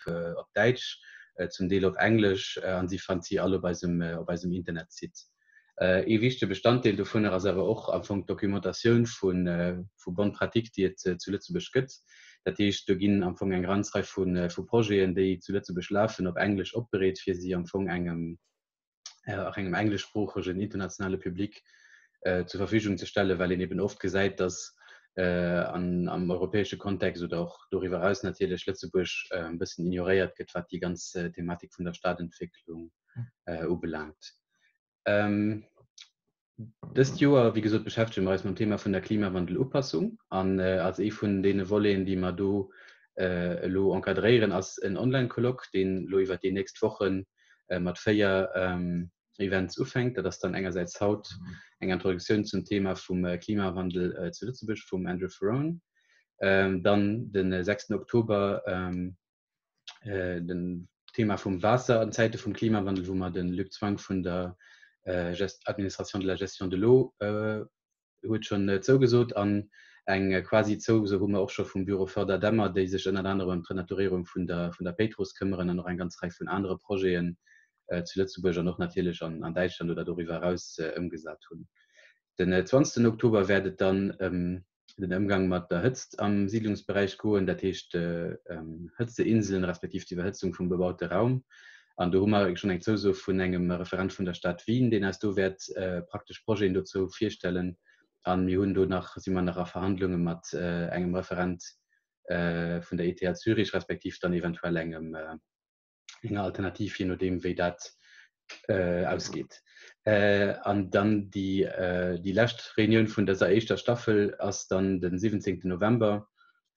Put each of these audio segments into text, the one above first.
op Däitsch, zum Deel op Englesch an si fannt si all op eisem, op eisem Internetsite. Ee wichtege Bestanddeel dovunner ass awer och am Fong d'Documentatioun vu vu Bonnes pratiques, déi et zu Lëtzebuerg gëtt. Dat heescht, do ginn am Fong eng ganz Rei vu vu Projeten, déi zu Lëtzebuerg lafen, op Englesch opbereet, fir si am Fong engem och engem engleschsproochegen internationale Public zur Verfügung ze stellen, well een eben oft gesäit, dass an am europäesche Kontext oder och doriwwer eraus natierlech Lëtzebuerg e bëssen ignoréiert gëtt, wat déi ganz Thematik vun der Stadentwécklung ubelaangt. Ähm, dëst Joer, wéi gesot, beschäftege mer eis mam Thema vun der Klimawandelupassung. An äh, als ee vun deene Voleten, déi mer do äh, elo encadréieren, ass en Online-Colloque, deen elo iwwer déi nächst Wochen äh, mat véier ähm, Events ufänkt. Dat ass dann engersäits haut eng Introduktioun zum Thema vum äh, Klimawandel äh, zu Lëtzebuerg vum Andrew Ferrone. Ähm, dann den 6. Oktober ähm, äh, den Thema vum Waasser an Zäite vum Klimawandel, wou mer den Luc Zwang vun der äh, Administration de la Gestion de l'eau äh, huet schon äh, zougesot an eng äh, quasi Zouso hu mer och scho vum Büro Förder Demmer, déi sech ënnert anerem ëm d'Renaturierung vun der, vun der Péitruss këmmeren an och eng ganz Rei vun anere Projeten äh, zu Lëtzebuerg an och natierlech an, an Däitschland oder doriwwer eraus äh, ëmgesat hunn. Den 20. Oktober wäert et dann ëm den Ëmgang mat der Hëtzt am Siidlungsberäich goen, dat heescht Hëtzteinselen respektiv d'Iwwerhëtzung vum bebaute Raum. An do hu mer schonn eng Zouso vun engem Referent vun der Stad Wien, deen eis do wäert praktesch Projeten dozou virstellen. A mir hunn do nach, si mer nach a Verhandlunge mat engem Referent vun der ETH Zürich respektiv dann eventuell engem, enger Alternativ, je nodeem wéi dat äh, ausgeet. Äh, an dann déi, äh, déi lescht Reunioun vun dëser éischter Staffel ass dann den 17. November,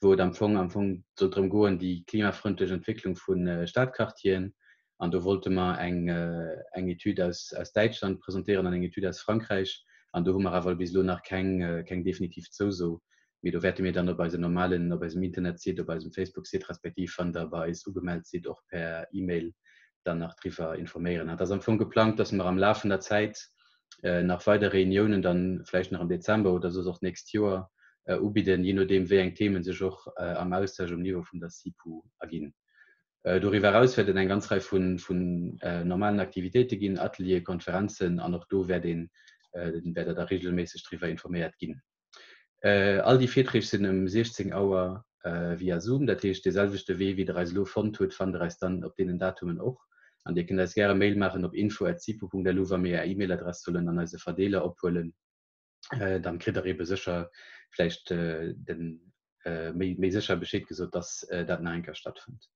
wou et am Fong am Fong soll drëm goen, déi klimafrëndlech Entwécklung vun äh, Stadquartieren. An do wollte mer eng, äh, eng Etüd aus, aus Däitschland presentéieren an eng Etüd aus Frankräich. An do hu mer awer bis elo nach keng, äh, keng definitiv Zouso. Mee do wäerte mir dann op eisem normalen, op eisem Internetsite, op eisem Facebook-Site respektiv wann Der bei eis ugemellt sidd, och per E-Mail dann nach driwwer informéieren. Et ass am Fong geplangt, dass mer am Laf vun der Zäit nach weider Reuniounen dann vläicht nach am Dezember oder soss och d'nächst Joer ubidden, jee nodeem wéi eng Themen sech och am Austausch um Niveau vun der SIPU erginn. Doriwwer eraus wäert et eng ganz Rei vun normalen Aktivitéite ginn, Atelieren, Konferenzen an och do wäert een, wäert Der da regelméisseg driwwer informéiert ginn. All déi Virträg sinn ëm 16 Auer via Zoom, dat heescht dee selwechte Wee wéi der eis elo fonnt hutt, fannt der eis dann op deenen Datumen och. An Dir kënnt eis gäre Mail maachen op info@sipu.lu wa mir Är E-Mail-Adress sollen an eise Verdeeler ophuelen. Dann kritt der ebe sécher vläicht den méi méi sécher Bescheed gesot, dass dat nach eng Kéier stattfënnt.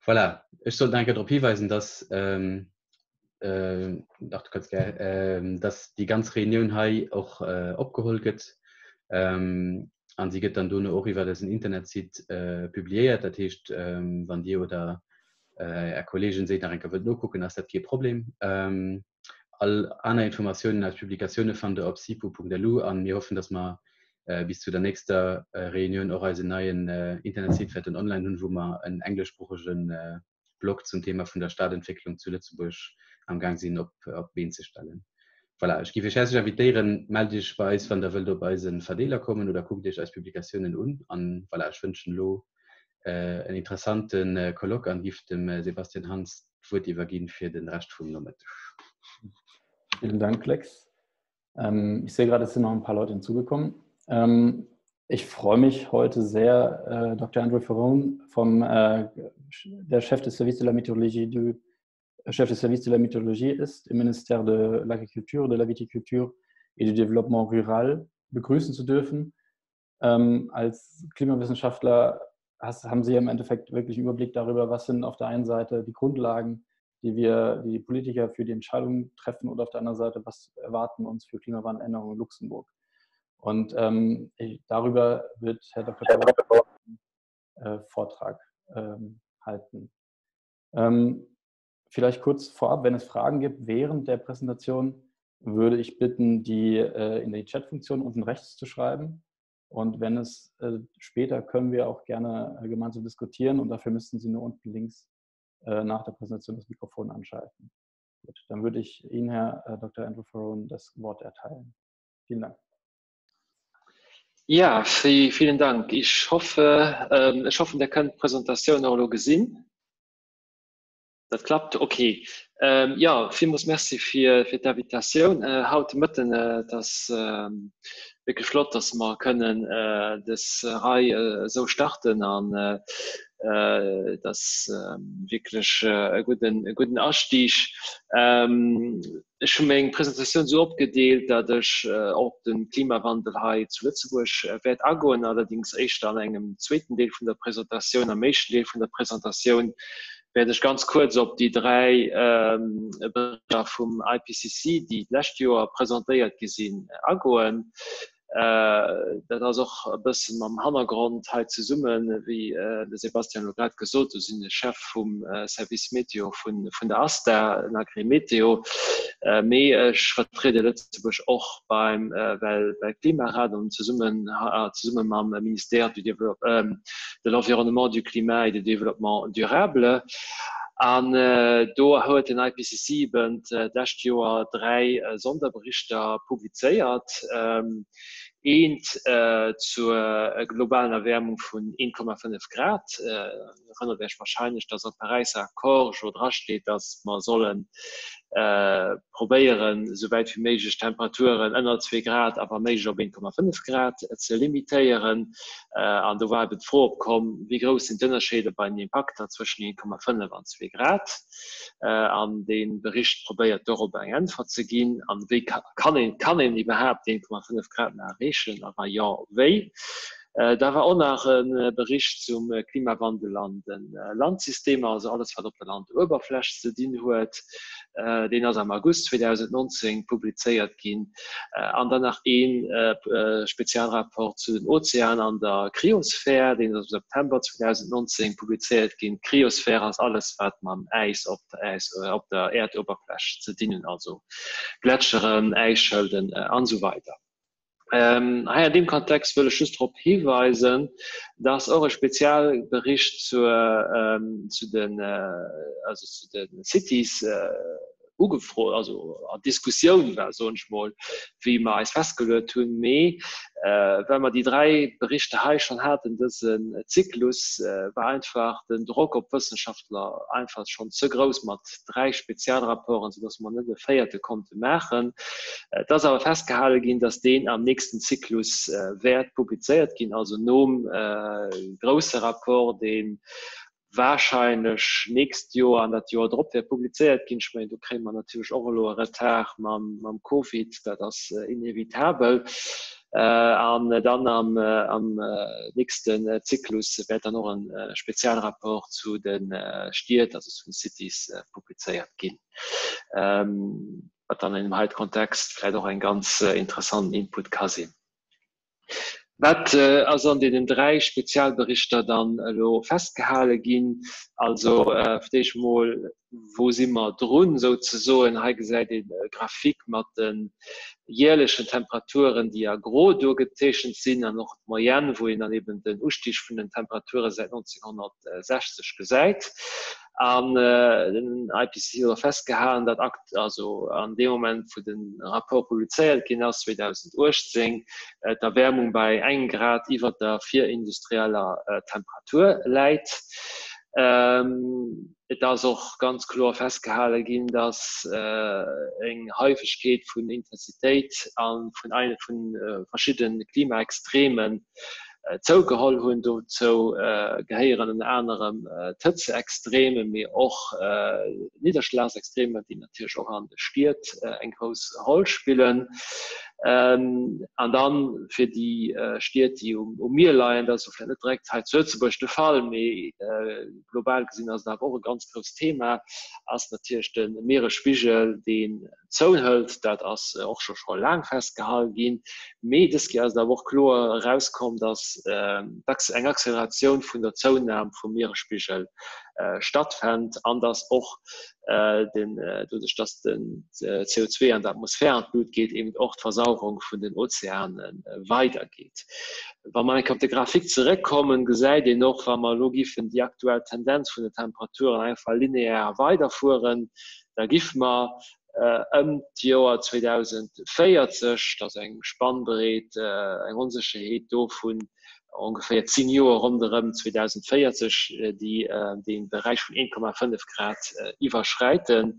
Voilà, ech sollt nach eng Kéier drop hiweisen, dass Dach, du kanns gär, dass déi ganz Reunioun hei och opgeholl gëtt an si gëtt dann dono och iwwer eisen Internetsite publiéiert. Dat heescht, wann Dir oder Är Kolleegen se nach eng Kéier wëllt nokucken, ass dat kee Problem. All aner Informatiounen aus Publikatioune fannt der op sipu.lu an mir hoffen, dass mer bis zu der nächster Reunioun och eisen neien Internetsite wäerten online hunn, wou mer en engleschsproochegen Blog zum Thema vun der Stadentwécklung zu Lëtzebuerg am Gaang sinn op d'Been ze stellen. Voilà, ech géif Iech häerzlech invitéieren, mellt Iech bei eis, wann der wëllt op eise Verdeeler kommen oder kuckt Iech eis Publikatiounen un. An voilà, ech wënschen elo en interessante Colloque an giff dem Sebastian Hans d'Wuert iwwerginn fir den Rescht vum Nomëtteg. Vielen Dank, Lex. Ähm, ich sehe gerade, es sind noch ein paar Leute hinzugekommen. Ähm, ich freue mich heute sehr, äh, Dr. Andrew Ferrone, vom, äh, der Chef des Service de la Météorologie du Chef des Service de la Météorologie ist im Ministère de l'Agriculture, de la Viticulture et du Développement rural begrüßen zu dürfen. Ähm, als Klimawissenschaftler hast, haben Sie im Endeffekt wirklich einen Überblick darüber, was sind auf der einen Seite die Grundlagen, die wir, die Politiker für die Entscheidung treffen und auf der anderen Seite, was erwarten uns für Klimawandeländerungen in Luxemburg. Und ähm, ich, darüber wird Herr Dr. Bauer äh, Vortrag ähm, halten. Ähm, vielleicht kurz vorab, wenn es Fragen gibt während der Präsentation, würde ich bitten, die äh, in die Chatfunktion unten rechts zu schreiben. Und wenn es äh, später können wir auch gerne äh, gemeinsam diskutieren und dafür müssten Sie nur unten links äh, nach der Präsentation das Mikrofon anschalten. Gut, dann würde ich Ihnen, Herr äh, Dr. Andrew Ferrone, das Wort erteilen. Vielen Dank. Ja, vielen Dank. Ich hoffe, ähm, ich hoffe, der könnt d'Presentatioun och elo gesinn. Dat klappt, ok. Jo, villmools Merci fir d'Invitatioun haut de Mëtten. Et ass wierklech flott, dass mer kënnen dës Rei esou starten an et ass wierklech e gudden Astieg. Ech hu meng Presentatioun esou opgedeelt, datt ech och op de Klimawandel hei zu Lëtzebuerg wäert agoen, allerdéngs éischter an engem zweeten Deel vun der Presentatioun. Am éischten Deel vun der Presentatioun wäert ech ganz kuerz op déi 3 Berichter vum IPCC, déi d'lescht Joer presentéiert gi sinn, agoen. Dat ass och e bësse mam Hannergrond hei zesummen, wéi de Sebastian elo grad gesot huet, sinn ech Chef vum Service Météo vun der ASTA, den Agrimeteo, mee ech vertriede Lëtzebuerg och beim Weltklimarat an zesummen zesumme mam Ministère du de l'Environnement, du Climat et du Développement durable. An do huet den IPCC eben d'lescht Joer 3 Sonderberichter publizéiert. Eent zur globalen Erwäermung vun 1,5 Grad. Erënnert Iech warscheinlech, dass am Paräisser Accord jo drasteet, dass mer solle probéieren, esou wäit wéi méiglech d'Temperaturen ënner zwee Grad a wa méiglech op 1,5 Grad ze limitéieren. An do war eben d'Fro opkomm, wéi grouss sinn d'Ënnerscheeder bei den Impakter zwëschen 1,5 an zwee Grad? An dee Bericht probéiert dorop eng Äntwert ze ginn. An wéi kann een, kann een iwwerhaapt 1,5 Grad nach erreechen a wa jo, wéi? Da war och nach e Bericht zum Klimawandel an de Landsystemer, also alles wat op der Landuewerfläch ze dinn huet. Deen ass am August 2019 publizéiert ginn. An dann nach ee Spezialrapport zu den Ozeanen an der Kryosphär, deen ass am September 2019 publizéiert ginn. D'Kryosphär ass alles wat mam Äis op der Äerduewerfläch ze dinn hunn, also Gletscheren, Äisschëlden an esou weider. Hei an deem Kontext wëll ech just drop hiweisen, dass och e Spezialbericht zur, zu den, also zu de Cities ugefrot, also an Diskussioun war, soen ech mol, wéi mer eis festgeluet hunn. Mee well mer déi 3 Berichter hei schonn haten, dësen Zyklus, war einfach den Drock op d'Wëssenschaftler einfach schonn ze grouss mat 3 Spezialrapporten, soudass mer net e véierte konnte maachen. Et ass awer festgehale ginn, dass deen am nächsten Zyklus wäert publizéiert ginn, also nom grousse Rapport, dee wahrscheinlech nächst Joer an dat Joer drop wäert publizéiert ginn. Ech mengen, do kréie mer natierlech och elo e Retard mam Covid, dat ass inevitabel. An dann am nächsten Zyklus wäert dann och e Spezialrapport zu de Stied, also zu den Cities, publizéiert ginn, wat dann an deem heite Kontext vläicht och en ganz interessanten Input ka sinn. Wat ass an deenen 3 Spezialberichter dann elo festgehale ginn? Also fir d'éischt emol, wou si mer drun souzesoen? Hei gesäit een e Graphique mat de jäerlechen Temperaturen, déi a gro do gezeechent sinn, an och d'Moyenne, wou een dann eben den Ustig vun den Temperature säit 1960 gesäit. An den IPCC huet och festgehalen, datt akt also an deem Moment, wou de Rapport publizéiert ginn ass, 2018, d'Erwäermung bei engem Grad iwwer der virindustrieller Temperatur läit. Et ass och ganz kloer festgehale ginn, datt eng Häufegkeet vun Intensitéit a vun verschidde Klimaextremen zougeholl hunn. Dozou gehéieren ënner anerem d'Hëtzeextremen, mee och Nidderschlagsextremen, déi natierlech och an de Stied eng grouss Roll spillen. An dann fir déi Stied, déi um Mier leien, dat ass elo vläicht net direkt hei zu Lëtzebuerg de Fall, mee global gesinn ass et awer och e ganz grousst Thema, ass natierlech de Mieresspigel, deen zouhëlt. Dat ass och scho scho laang festgehal ginn. Mee dës Kéier ass et awer och kloer erauskomm, datt eng Acceleratioun vun der Zounam vum Mieresspigel stattfennt an datt och den, doduerch dass den CO2 an der Atmosphär an d'Lut geet, eben och d'Versauerung vun den Ozeane weidergeet. Wa mer eng Kéier op de Grafik zeréckkommen, gesäit een och, wa mer elo giffen déi aktuell Tendenz vun den Temperaturen einfach linear weiderfueren, da giffe mer ëm d'Joer 2040, dat ass eng Spannbreet, eng Onsécherheet do vun. Ongeféier 10 Joer ronderëm 2040 déi dee Beräich vun 1,5 Grad iwwerschräiten.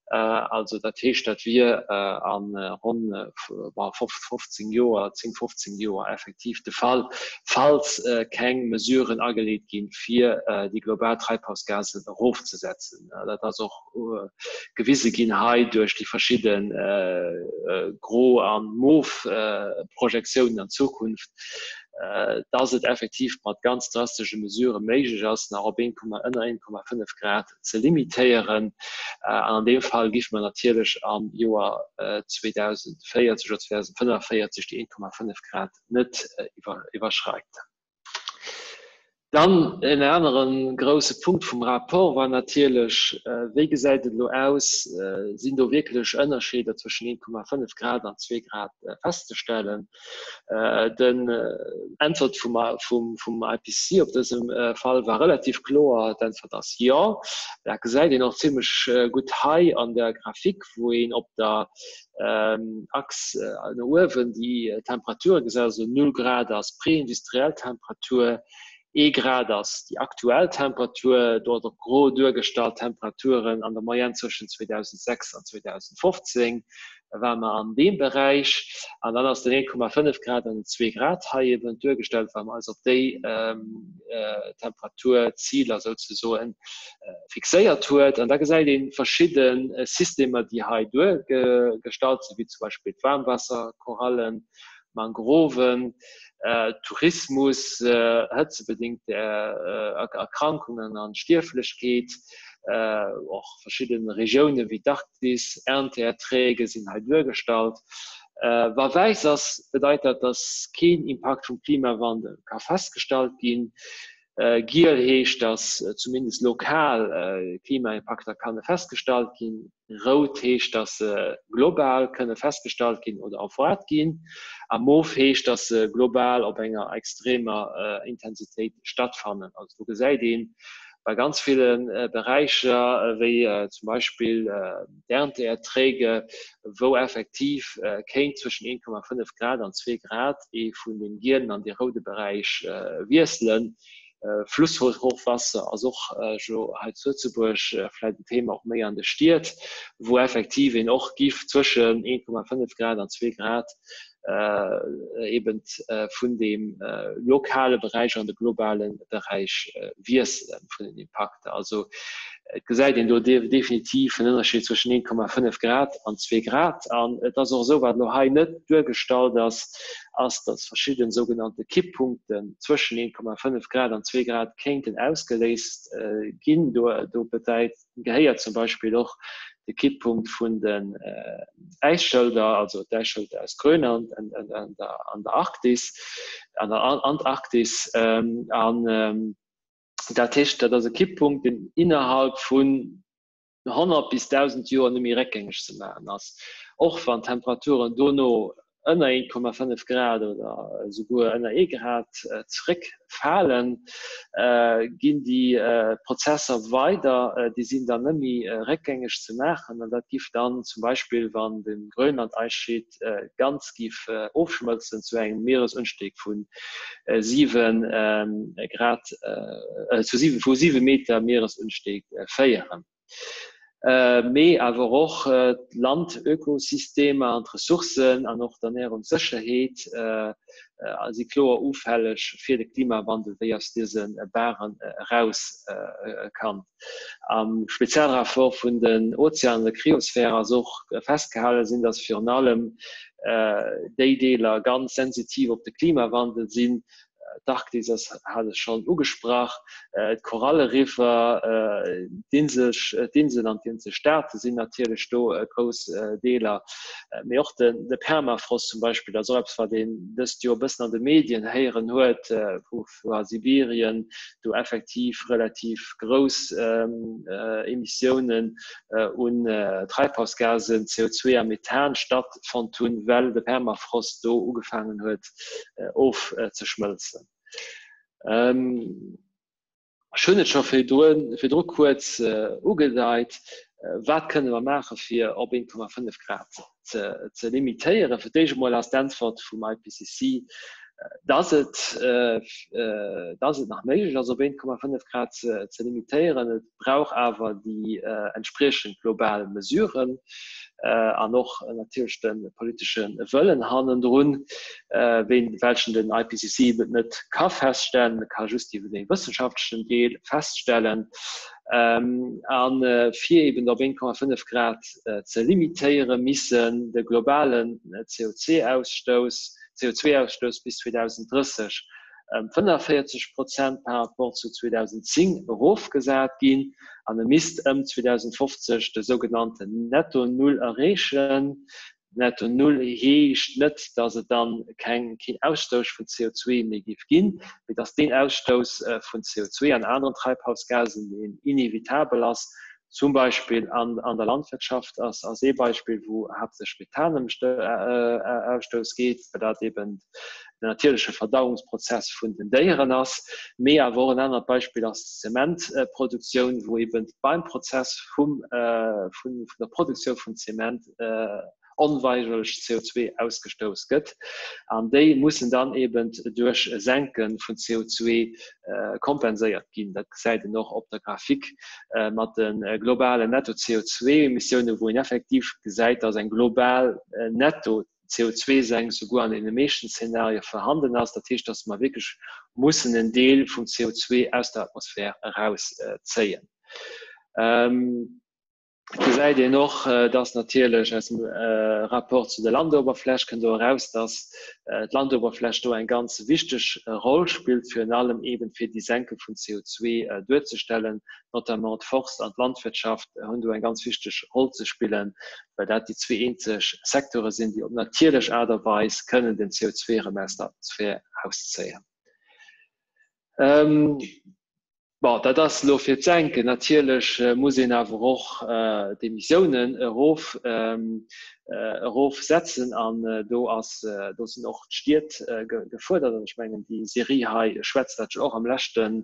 Also dat heescht, dat wier a ronn 15 Joer, 10, 15 Joer effektiv de Fall, falls keng Mesuren ageleet ginn, fir déi global Treibhausgasen erofzesetzen. Dat ass och gewise ginn hei duerch déi verschidde gro a mof Projektiounen an d'Zukunft, dass et effektiv mat ganz drastesche Mesurë méiglech ass, nach op ënner 1,5 Grad ze limitéieren. An an deem Fall géife mer natierlech am Joer 2040 oder 2045 déi 1,5 Grad net iwwerschreiten. Dann en anere grouse Punkt vum Rapport war natierlech, Wéi gesäit et elo aus? Sinn do wierklech Ënnerscheeder zwëschen 1,5 Grad an 2 Grad festzestellen? Den Äntwert vum IPCC op dësem Fall war relativ kloer, D'Äntwert ass jo. Dat gesäit een och zimmlech gutt hei an der Grafik, wou een op der Achs no uewen déi Temperature gesäit, also 0 Grad ass preindustriell Temperatur, ee Grad ass déi aktuell Temperatur, do ass och gro duergestallt d'Temperaturen an der Moyenne zwëschen 2006 an 2015 war mer an deem Beräich an dann ass den 1,5 Grad an den 2 Grad hei eben duergestallt, wa mer eis op déi Temperaturziler souzesoen fixéiert huet. An da gesäit ee verschidde Systemer, déi hei duergestallt sinn, wéi zum Beispill d'Waarmwaasserkorallen, Mangroven, Tourismus, hëtzebedéngt Erkrankungen an Stierflechkeet, och verschidde Regioune wéi d'Arktis, Ernteerträge sinn hei duergestallt. Wa wäiss ass, bedeit dat, datt keen Impakt vum Klimawandel ka festgestallt ginn. Giel heescht, datt zumindest lokal Klimaimpakter kanne festgestallt ginn. Rout heescht, datt se global kënne festgestallt ginn oder erwaart ginn. A mof heescht, datt se global op enger extremer Intensitéit stattfannen. Also do gesäit ee bei ganz ville Beräicher, wéi zum Beispill d'Ernteerträge, wou effektiv kéint zwëschen 1,5 Grad an 2 Grad ee vun deem gielen an dee roude Beräich wiesselen. Flusshochwasser ass och jo hei zu Lëtzebuerg vläicht en Thema, och méi an de Stied, wou effektiv een och giff zwëschen 1,5 Grad an 2 Grad eben vun deem lokale Beräich an de globale Beräich wiesselen vun den Impakter. Also et gesäit een do definitiv en Ënnerscheed zwëschen 1,5 Grad an 2 Grad. An et ass och esou, wat elo hei net duergestallt ass, ass, datt verschidde sougenannte Kipppunkten zwëschen 1,5 Grad an 2 Grad kéinten ausgeléist ginn. Do bedeit gehéiert zum Beispill och de Kipppunkt vun den Äisschëlder, also d'Äisschëlder aus Grönland an der Arktis, an der Antarktis. An dat heescht, dat ass e Kipppunkt, deen innerhalb vun 100 bis 1.000 Joer net méi réckgängeg ze maachen ass, och wann d'Temperaturen dono ënner 1,5 Grad oder esouguer ënner ee Grad zeréckfalen, ginn déi Prozesser weider, déi sinn dann net méi réckgängeg ze maachen. An dat giff dann zum Beispill, wann de Grönland-Eisschiet ganz giff ofschmëlzen, zu engem Mieresunstieg vu 7 Grad, zu vu 7 Meter Mieresunstieg féieren. Mee awer och d'Landökosystemer an d'Ressourcen an och d'Ernärungssécherheet si kloer ufälleg fir de Klimawandel, wéi aus dëse Baren eraus kann. Am Spezialrapport vun den Ozeanen an der Kryosphär ass och festgehale sinn, datt virun allem déi Deeler ganz sensitiv op de Klimawandel sinn, D'Arktis ass, hat ech schonn ugesprach, d'Koralleriffer, d'Insel an d'Inselstaate sinn natierlech do grouss Deeler, mee och de Permafrost zum Beispill ass och eppes, wat een dëst Joer e bëssen an de Medien héieren huet, wou a Sibirien do effektiv relativ grouss Emissiounen un Treibhausgasen, CO2 a Methan, stattfonnt hunn, well de Permafrost do ugefaangen huet ofzeschmëlzen. Ech hunn et scho virdru kuerz ugedeit, Wat kënne mer maache fir op 1,5 Grad ze limitéieren? Fir d'éischt emol ass d'Äntwert vum IPCC. Dass et, dass et nach méiglech ass, op 1,5 Grad ze limitéieren. Et brauch awer déi entspriechend global Mesuren an och natierlech de politesche Wëllen hannendrun, ween, welchen den IPCC eben net ka feststellen. E ka just iwwer dee wëssenschaftlechen Deel feststellen. A fir eben op 1,5 Grad ze limitéieren, missen de globalen CO2-Ausstouss, CO2-Ausstouss bis 2030 ëm 45 Prozent par rapport zu 2010 erofgesat ginn an e misst ëm 2050 de sougenannten Netto Null erreechen. Netto Null heescht net, datt et dann keng, keen Ausstouss vun CO2 méi géif ginn, mee datt deen Ausstouss vun CO2 an aneren Treibhausgasen, deen inevitabel ass, zum Beispill an an der Landwirtschaft ass ass ee Beispill, wou haaptsächlech Methan ëm Ausstouss geet, well dat eben den natierleche Verdauungsprozess vun den Déieren ass. Mee awer och en anert Beispill ass d'Zementproduktioun, wou eben beim Prozess vum vun der Produktioun vun Zement onweigerlech CO2 ausgestouss gëtt. An déi mussen dann eben duerch e Senke vun CO2 kompenséiert ginn. Dat gesäit een och op der Grafik mat de globalen Netto-CO2-Emissiounen, wou een effektiv gesäit, dass eng global Netto-CO2-Senk souguer an deene meeschten Zenarie vorhanden ass. Dat heescht, dass mer wierklech mussen en Deel vum CO2 aus der Atmosphär erauszéien. Et gesäit een och, dass natierlech aus dem Rapport zu der Landoberfläch kënnt do eraus, dass d'Landoberfläch do eng ganz wichteg Roll spillt, virun allem eben fir déi Senke vun CO2 duerzestellen. Notamment d'Forst an d'Landwirtschaft hunn do eng ganz wichteg Roll ze spillen, well dat déi zwee eenzeg Secteure sinn, déi op natierlech Aart a Weis kënnen den CO2 erëm aus der Atmosphär erauszéien. Bon, dat ass elo fir d'Senken. Natierlech muss een awer och d'Emissiounen erof, erofsetzen an do ass, do sinn och d'Stied gefuerdert. An ech mengen, déi Serie hei schwätzt dat jo och am leschte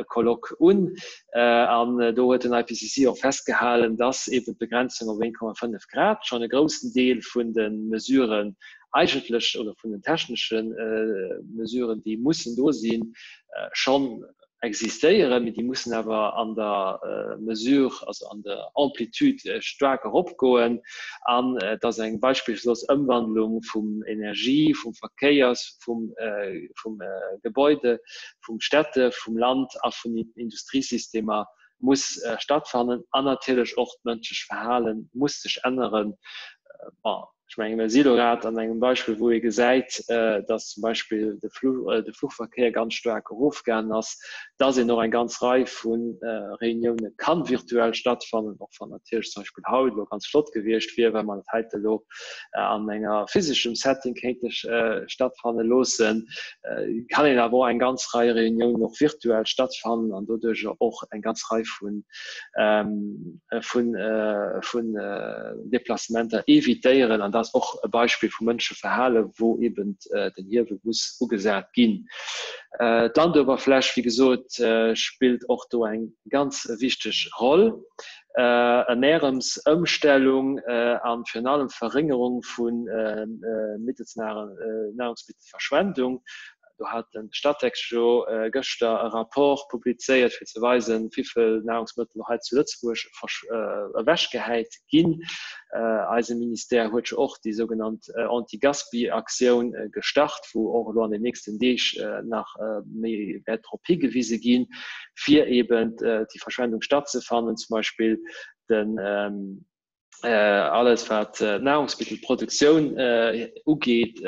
Colloque un. An do huet den IPCC och festgehalen, dass eeben d'Begrenzung op 1,5 Grad schonn e groussen Deel vun de Mesuren eigentlech oder vun den technesche Mesuren, déi mussen do sinn, schonn existéieren, mee déi mussen awer an der Mesure, also an der Amplitude staark eropgoen, an dass eng beispillslos Ëmwandlung vum Energie-, vum Verkéiers-, vum Gebäude-, vum Städte-, vum Land a vun den Industriesystemer muss stattfannen an natierlech och d'mënschlech Verhale muss sech änneren. Bon, ech menge mir si lo grad an engem Beispill, wou ee gesäit, datt zum Beispill de Fluchverkéier ganz staark erofgaangen ass, datt een och eng ganz Rei vu Reunioune ka virtuell stattfannen, och wann natierlech zum Beispill haut elo ganz flott gewiescht wier, wa mer dat heite lo an enger physeschem Setting kéinte stattfanne loossen, kann een awer och eng ganz Rei Reuniounen och virtuell stattfannen an doduercher och eng ganz Rei vun vun vun Deplacementer evitéieren. An dat ass och e Beispill vu Mënscheverhale wou eben den Hiewel muss ugesat ginn. D'Landoberfläch, wéi gesot, spillt och do eng ganz wichteg Roll. Ernäremsëmstellung an virun allem Verréngerung vu Nahrungsmittelverschwendung. Do hat de Statec jo gëschter e Rapport publizéiert, fir ze weisen, wéivill Nahrungsmëttel hei zu Lëtzebuerg ewechgehäit ginn. Eise Ministère huet jo och déi sougenannt Anti-Gaspi-Aktioun gestart, wou och elo an den nächsten Deeg nach méi wäert drop higewise ginn, fir eben déi Verschwendung stattzefannen, zum Beispill den alles wat d'Nahrungsmittelproduktioun ugeet,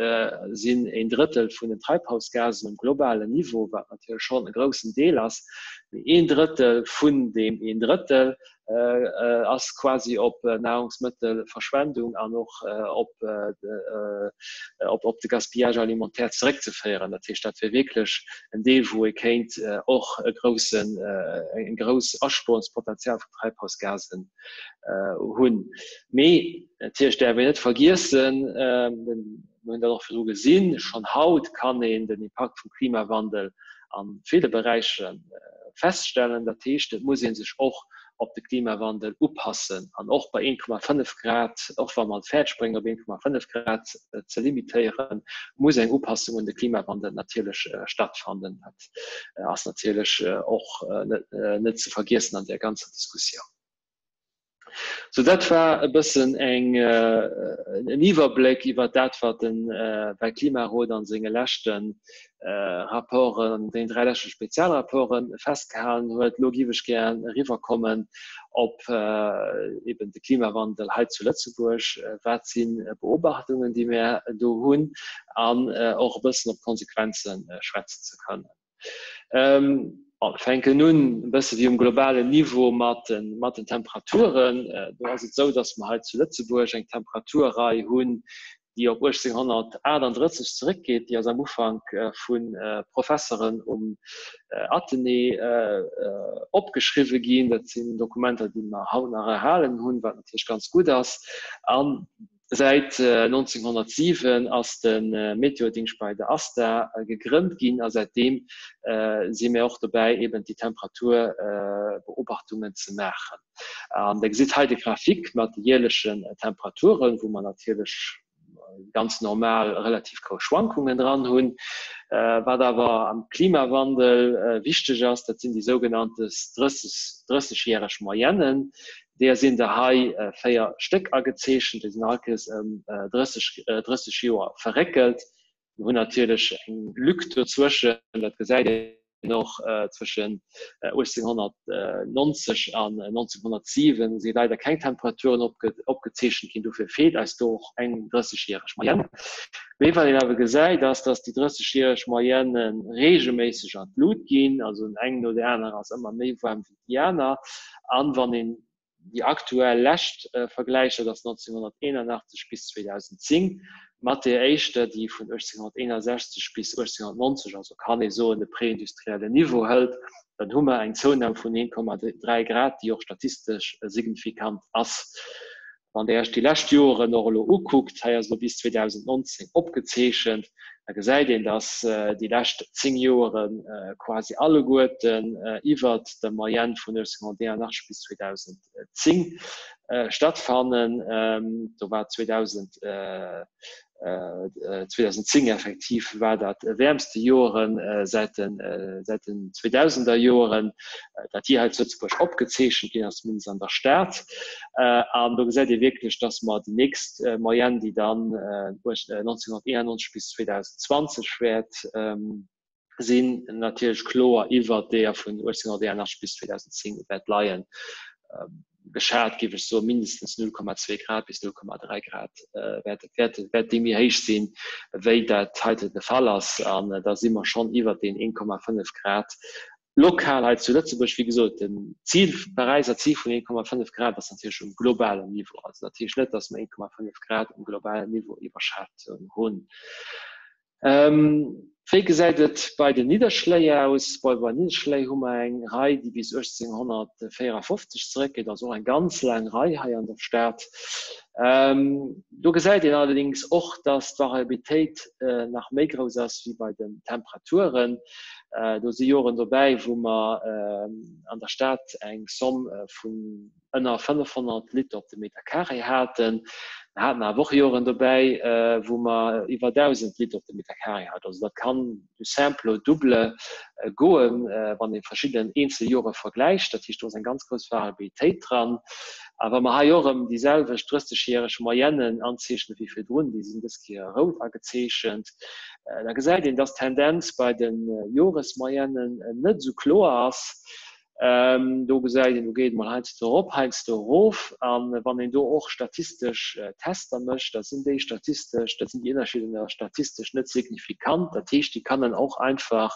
sinn een Drëttel vun den Treibhausgasen um globalen Niveau, wat natierlech schonn e groussen Deel ass, mee een Drëttel vun deem een Drëttel ass quasi op Nahrungsmëttelverschwendung an och op op de Gaspillage alimentaire zeréckzeféieren. Dat heescht, dat wier wierklech en Deel, wou ee kéint och e groussen, eng grouss Aspuerungspotenzial vu Treibhausgasen hunn. Mee natierlech däerf een net vergiessen, mir hunn dat och virdru gesinn, schonn haut kann een den Impakt vum Klimawandel a ville Beräiche feststellen. Dat heescht, et muss ee sech och. op de Klimawandel upassen. An och bei 1,5 Grad, och wa mer et fäerdeg bréngen op 1,5 Grad ze limitéieren, muss eng Upassung un de Klimawandel natierlech stattfannen. Dat ass natierlech och net ze vergiessen an där ganzer Diskussioun. Sou, dat war e bëssen eng, en Iwwerbléck iwwer dat, wat de Weltklimarot a senge leschte Rapporten, an deenen 3 leschte Spezialrapporte festgehalen huet. Elo géif ech gär eriwwerkommen op eben de Klimawandel hei zu Lëtzebuerg. Wat si Beobachtungen, déi mär do hunn, an och e bëssen op d'Konsequenze schwätzen ze kënnen. Bon, fänken un e bësse wéi um globalen Niveau mat den, mat den Temperaturen. Do ass et esou, datt mer hei zu Lëtzebuerg eng Temperaturrei hunn, déi op 1838 zeréckgeet. Déi ass am Ufank vu Professeren um Athenée opgeschriwwe ginn. Dat sinn Dokumenter, déi mer haut nach erhalen hunn, wat natierlech ganz gutt ass. An Säit 1907 ass de Meteodingscht bei der ASTA gegrënnt ginn a säitdeem si mir och dobäi eben déi Temperaturbeobachtungen ze maachen. An der gesitt hei de Graphique mat de jäerlechen Temperaturen, wou mer natierlech ganz normal relativ grouss Schwankungen dran hunn. Wat awer am Klimawandel wichteg ass, dat sinn déi sougenannte 30-järeg Moyennen, Deeër sinn der hei 4 Stéck agezeechent, déi sinn all Kéiers ëm 30, 30 Joer verréckelt. Mir hunn natierlech eng Lück dozwëschen, dat gesäit een och, zwëschen 1890 an 1907 si leider keng Temperaturen opgezeechent ginn, dofir feelt eis do och eng 30-järeg Moyenne. Mee wat een awer gesäit, ass, dass déi 30-järeg Moyenne reegelméisseg an d'Lut ginn, also eng no där anerer ass ëmmer méi waarm wéi déi aner. An wann een déi aktuell lescht vergläicht, dat ass 1981 bis 2010, mat där éischter, déi vun 1861 bis 1890, also kann ee soen de preindustriellen Niveau hëlt, dann hu mer eng Zounam vun 1,3 Grad, déi och statistesch signifikant ass. Wann Der Iech déi lescht Joren och elo ukuckt, hei ass elo bis 2019 opgezeechent, da gesäit een, dass déi lescht 10 Joere quasi alleguerten iwwert der Moyenne vun 1981 bis 2010 stattfannen. Do war 2000, 2010 effektiv war dat wäermste Joren säit den säit den 2000er Joren, dat déi hei zu Lëtzebuerg opgezeechent ginn ass, zumindest an der Stad. An do gesäit ee wierklech, datt mer déi nächst Moyenne, déi dann 1991 bis 2020 wäert sinn, natierlech kloer iwwert deeër vun 1881 bis 2010 wäert leien. Geschat géif ech soen, mindestens 0,2 Grad bis 0,3 Grad wäert, wäert, wäert déi méi héich sinn, wéi dat heite de Fall ass. An da si mer schonn iwwert deen 1,5 Grad lokal hei zu Lëtzebuerg. Wéi gesot, den Zil, d'Paräiser Zil vun 1,5 Grad ass natierlech um globalen Niveau. Also dat heescht net, datt mer 1,5 Grad um globalen Niveau iwwerschat hunn. Wéi gesäit et bei den Nidderschléi aus? Bei den Nidderschléi hu mer eng Rei, déi bis 1854 zeréckgeet, also och eng ganz laang Rei hei an der Stad. Do gesäit een allerdéngs och, dass d'Variabilitéit nach méi grouss ass wéi bei den Temperaturen. Do si Joren dobäi, wou mer an der Stad eng Somme vun ënner 500 Liter op de Meter carré haten. Mer haten awer och Joren dobäi, wou mer iwwer 1.000 Liter op de Meter carré haten. Also dat kann du simple au double goen, wann ee verschidden eenzel Jore vergläicht. Dat heescht, do ass eng ganz grouss Variabilitéit dran. A wa mer hei och erëm déi selwecht 30-järeg Moyennen anzeechnen wéi virdrun, déi sinn dës Kéier rout agezeechent, da gesäit een, dass d'Tendenz bei de Joresmoyennen net esou kloer ass. Do gesäit een, do geet et mol heiansdo erop, heiansdo erof. A wann een do och statistesch Tester mécht, da sinn déi statistesch, da sinn déi Ënnerscheeder statistesch net signifikant. Dat heescht, déi kannen och einfach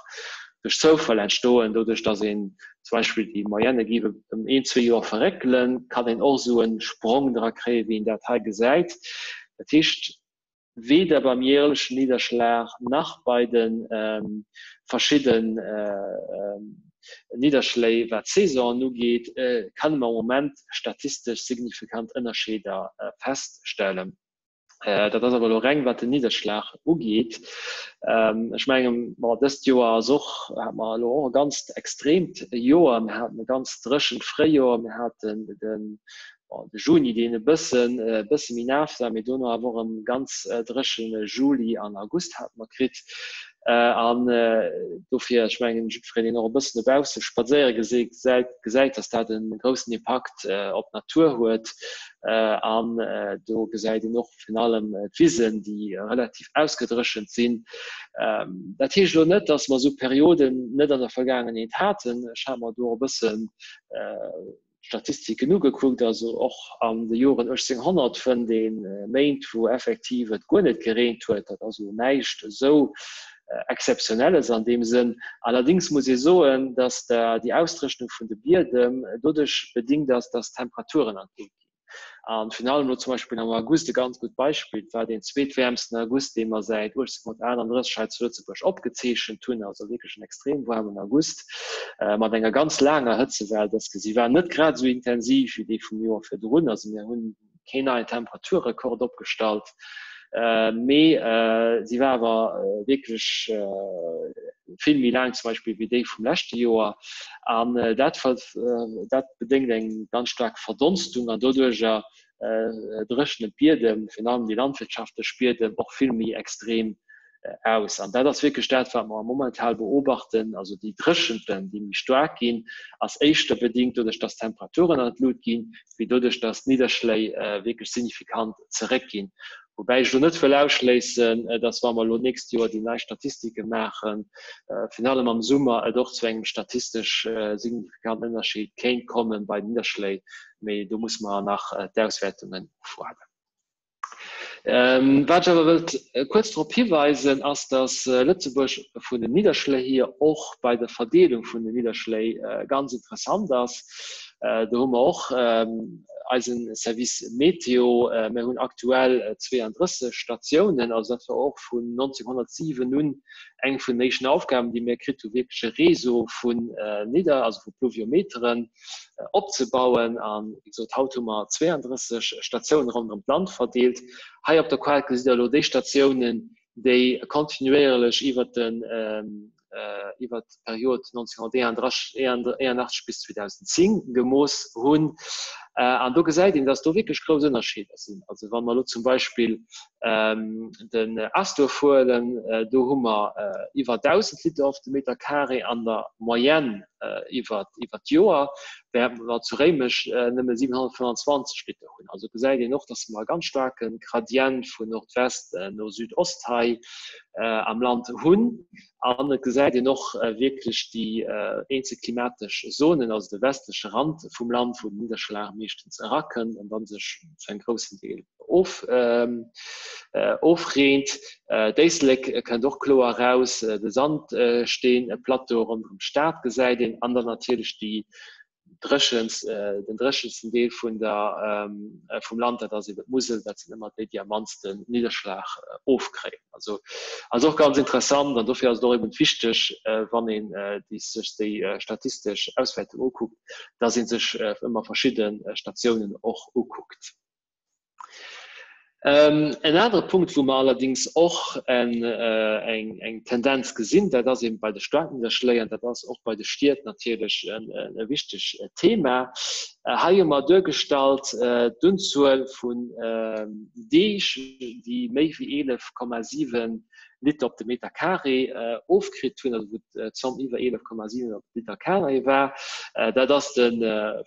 duerch Zoufall entstoen, doduerch datt een zum Beispill déi Moyenne géif ëm een, zwee Joer verréckelen, kann een och esou e Sprong dra kréien, wéi een dat hei gesäit. Dat heescht, weder beim jährlechen Nidderschlag nach bei de verschidden Nidderschléi, wat d'Saisonen ugeet, kënne mer am Moment statistesch signifikant Ënnerscheeder feststellen. Dat ass awer elo reng wat den Nidderschlag ugeet. Ech mengen, bon, dëst Joer ass och, hate mer elo och e ganzt extreemt Joer. Mir haten e ganz dréchent Fréijoer, mir haten den, bon, de Juni, deen e bëssen, e bësse méi naass war, mee dono awer och e ganz dréchene Juli an August hate mer kritt. An dofir, ech mengen, jiddwereen, deen och e bëssen dobausse spadséiere gesäit, gesäit, dass dat e groussen Impakt op d'Natur huet. An do gesäit een och virun allem d'Wisen, déi relativ ausgedréchent sinn. Dat heescht elo net, dass mer esou Perioden net an der Vergaangenheet haten. Ech hat mer do och e bëssen Statistiken ugekuckt, also och an de Joren 1800 fënnt ee Méint, wou effektiv et guer net gereent huet. Dat ass elo näischt esou Exzeptionelles an deem Sënn. Allerdéngs muss ee soen, datt déi Ausdréchnung vun de Biedem doduerch bedingt ass, datt d'Temperaturen an d'Lut ginn. An virun allem elo zum Beispill am August e ganz gutt Beispill, et war deen zweetwäermsten August, dee mer säit 1838 hei zu Lëtzebuerg opgezeechent hunn, also wierklech en extrem waarmen August mat enger ganz laanger Hëtzewell. Dës gesi war net grad esou intensiv wéi dee vum Joer virdrun, also mir hunn keen neien Temperaturrekord opgestallt, mee si war awer wierklech vill méi laang zum Beispill wéi déi vum leschte Joer. An dat dat bedéngt eng ganz staark Verdonstung an doduercher dréchnen d'Biedem, virun allem déi landwirtschaftlech Biedem, och vill méi extrem aus. An dat ass wierklech dat, wat mer momentan beobachten, also déi Dréchenten, déi méi staark ginn, ass éischter bedéngt doduerch, dass d'Temperaturen an d'Lut ginn, wéi doduerch, dass d'Nidderschléi wierklech signifikant zeréckginn. Woubäi ech elo net wëll ausschléissen, dass, wa mer elo d'nächst Joer déi nei Statistike maachen, virun allem am Summer et och zu engem statistesch signifikanten Ënnerscheed kéint komme bei den Nidderschléi, mee do musse mer nach d'Auswäertungen ofwaarden. Wat ech awer wëllt kuerz drop hiweisen, ass, dass Lëtzebuerg vun den Nidderschléi hier och bei der Verdeelung vun den Nidderschléi ganz interessant ass. Do hu mer och eisen Service Météo. Mir hunn aktuell 32 Statiounen, also dat war och vun 1907 un eng vun den éischten Aufgaben, déi mir kritt hu wierklech e Réseau vun Nidder, also vu Pluviometeren opzebauen. An wéi gesot, haut hu mer 32 Statiounen ronderëm d'Land verdeelt. Hei op der Kaart gesitt Der elo déi Statiounen, déi kontinuéierlech iwwert den iwwer d'Period 1981 bis 2010 gemooss hunn. An do gesäit een, dass do wierklech grouss Ënnerscheeder sinn. Also wa mer elo zum Beispill den Astor huelen, do hu mer iwwer 1.000 Liter op de Meter carré an der Moyenne iwwer d'Joer, während mer zu Réimech nëmme 725 Liter hunn. Also gesäit een och, dass mer e ganz staarke Gradient vun Nordwest no Südost hei am Land hunn. An et gesäit een och wierklech déi eenzel klimatesch Zonen, also de westleche Rand vum Land, wou den Nidderschlag meeschtens erakënnt an dann sech zu engem groussen Deel of ofreent. D'Éislek kënnt och kloer eraus, de Sandsteenplateau ronderëm d'Stad gesäit een an dann natierlech déi dréchens, den dréchensten Deel vun der vum Land, dat ass eben d'Musel, dat sinn ëmmer déi, déi am mannsten Nidderschlag ofkréien. Also ass och ganz interessant an dofir ass et och eben wichteg, wann een déi sech déi statistesch Auswäertung ukuckt, dass ee sech ëmmer verschidde Statiounen och ukuckt. En anere Punkt, wou mer allerdéngs och eng Tendenz gesinn, dat ass eben bei de Staarknidderschléi, an dat ass och bei de Stied natierlech e wichteg Thema. Hei hu mer duergestallt d'Unzuel vun Deeg, déi méi wéi 11,7 Liter op de Meter carré ofkritt hunn, also wou d'Zomm iwwer 11,7 op de Liter carré war. Dat ass de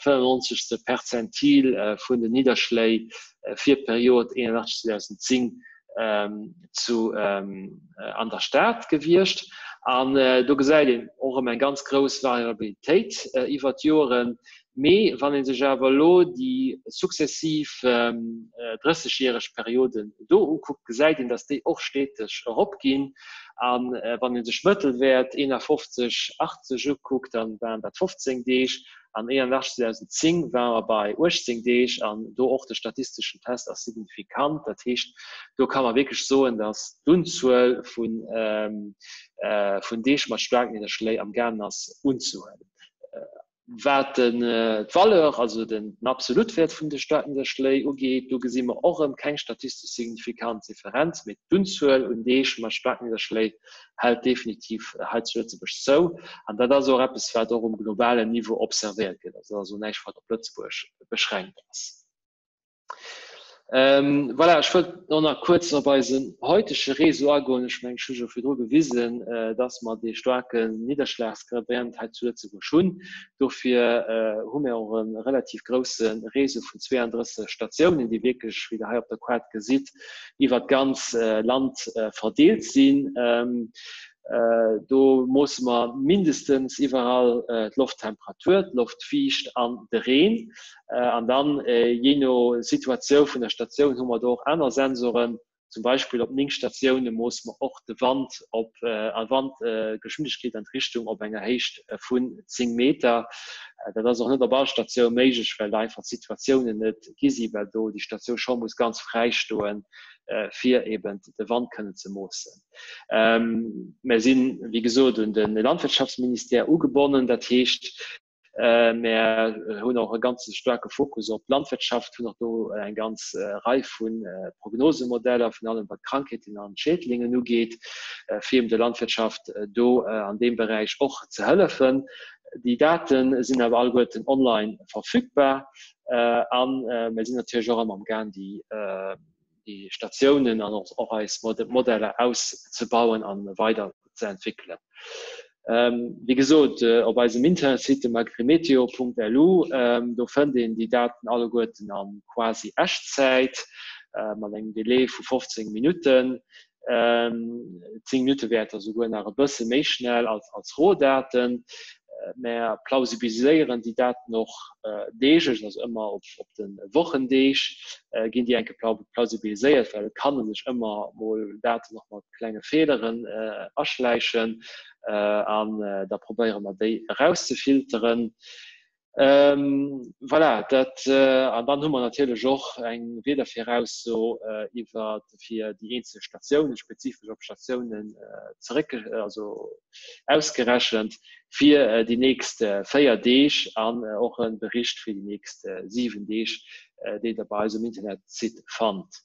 95. Perzentil vun den Nidderschléi fir d'Period 81 2010 zu an der Stad gewiescht. An do gesäit een och erëm eng ganz grouss Variabilitéit iwwer d'Joren. Mee wann ee sech awer elo déi successiv drëssegjäreg Perioden do ukuckt, gesäit een, datt déi och steteg eropginn. A wann ee sech Mëttelwäert 51, 80 ukuckt, da waren dat 15 Deeg, an 81, 2010 ware mer bei 18 Deeg. An do och de statisteschen Test ass signifikant. Dat heescht, do ka mer wierklech soen, datt d'Unzuel vun Deeg mat Staarknidderschléi amgaangen ass unzehuelen. Wat d'Valeur, also den Absolutwäert vun de Staarknidderschléi ugeet, do gesi mer och erëm keng statistesch signifikant Differenz, mee d'Unzuel un Deeg mat Staarknidderschléi hält definitiv hei zu Lëtzebuerg zou. An dat ass och eppes, wat och um globalen Niveau observéiert gëtt. Also dat ass och näischt, wat op Lëtzebuerg beschränkt ass. Ähm, voilà, ech wëllt och nach kuerz op eisen heutege Réseau agoen. Ech mengen, ech hu jo virdru gewisen, äh, dass mer dee staarken Nidderschlagsgradient hei zu Lëtzebuerg hunn. Dofir äh, hu mir och e relativ grousse Réseau vun 32 Statiounen, déi wierklech, wéi Der hei op der Kaart gesitt, iwwer d'ganz äh, Land äh, verdeelt sinn. Ähm, Do moosse mer mindestens iwwerall d'Lofttemperatur, d'Loftfiicht an de Reen. An dann, jee no Situatioun vun der Statioun, hu mer do och aner Sensoren. Zum Beispill op 9 Statioune moosse mer och de Wand op a Wandgeschwindegkeet an d'Richtung op enger Héicht vun 10 Meter. Dat ass och net op all Statioun méiglech, well da einfach d'Situatiounen net gi sinn, well do déi Statioun scho muss ganz fräi stoen, fir eben de Wand kënnen ze moossen. Mär sinn, wéi gesot, un de Landwirtschaftsministère ugebonnen. Dat heescht, mär hunn och e ganze staarke Fokus op d'Landwirtschaft, hunn och do eng ganz Rei vu Prognosemodeller, virun allem wat d'Krankheeten an d'Schädlingen ugeet, fir eben der Landwirtschaft do an deem Beräich och ze hëllefen. Déi Date sinn awer alleguerten online verfügbar a mär sinn natierlech och ëmmer amgaang, déi déi Statiounen an och eis Modeller auszebauen a weider ze entwéckelen. Wéi gesot, op eisem Internetsite agrimeteo.lu, do fënnt een déi Daten alleguerten a quasi Echtzäit mat engem Delai vu 15 Minutten. 10 Minutte wäerter souguer nach e bësse méi schnell als als Rohdaten. Mär plausibiliséieren déi Daten och deeglech, also ëmmer op op de Wochendeeg ginn déi enke plausibiliséiert, well et kann sech ëmmer mol Daten och mat klenge Feeleren aschläichen an da probéiere mer déi erauszefilteren. Voilà, dat, an dann hu mer natierlech och eng Wiedervirausso iwwer fir déi eenzel Statiounen, spezifesch op Statiounen zeréck, also ausgerechent fir déi nächst 4 Deeg an och e Bericht fir déi nächst 7 Deeg, déi Der bei eis um Internetsite fannt.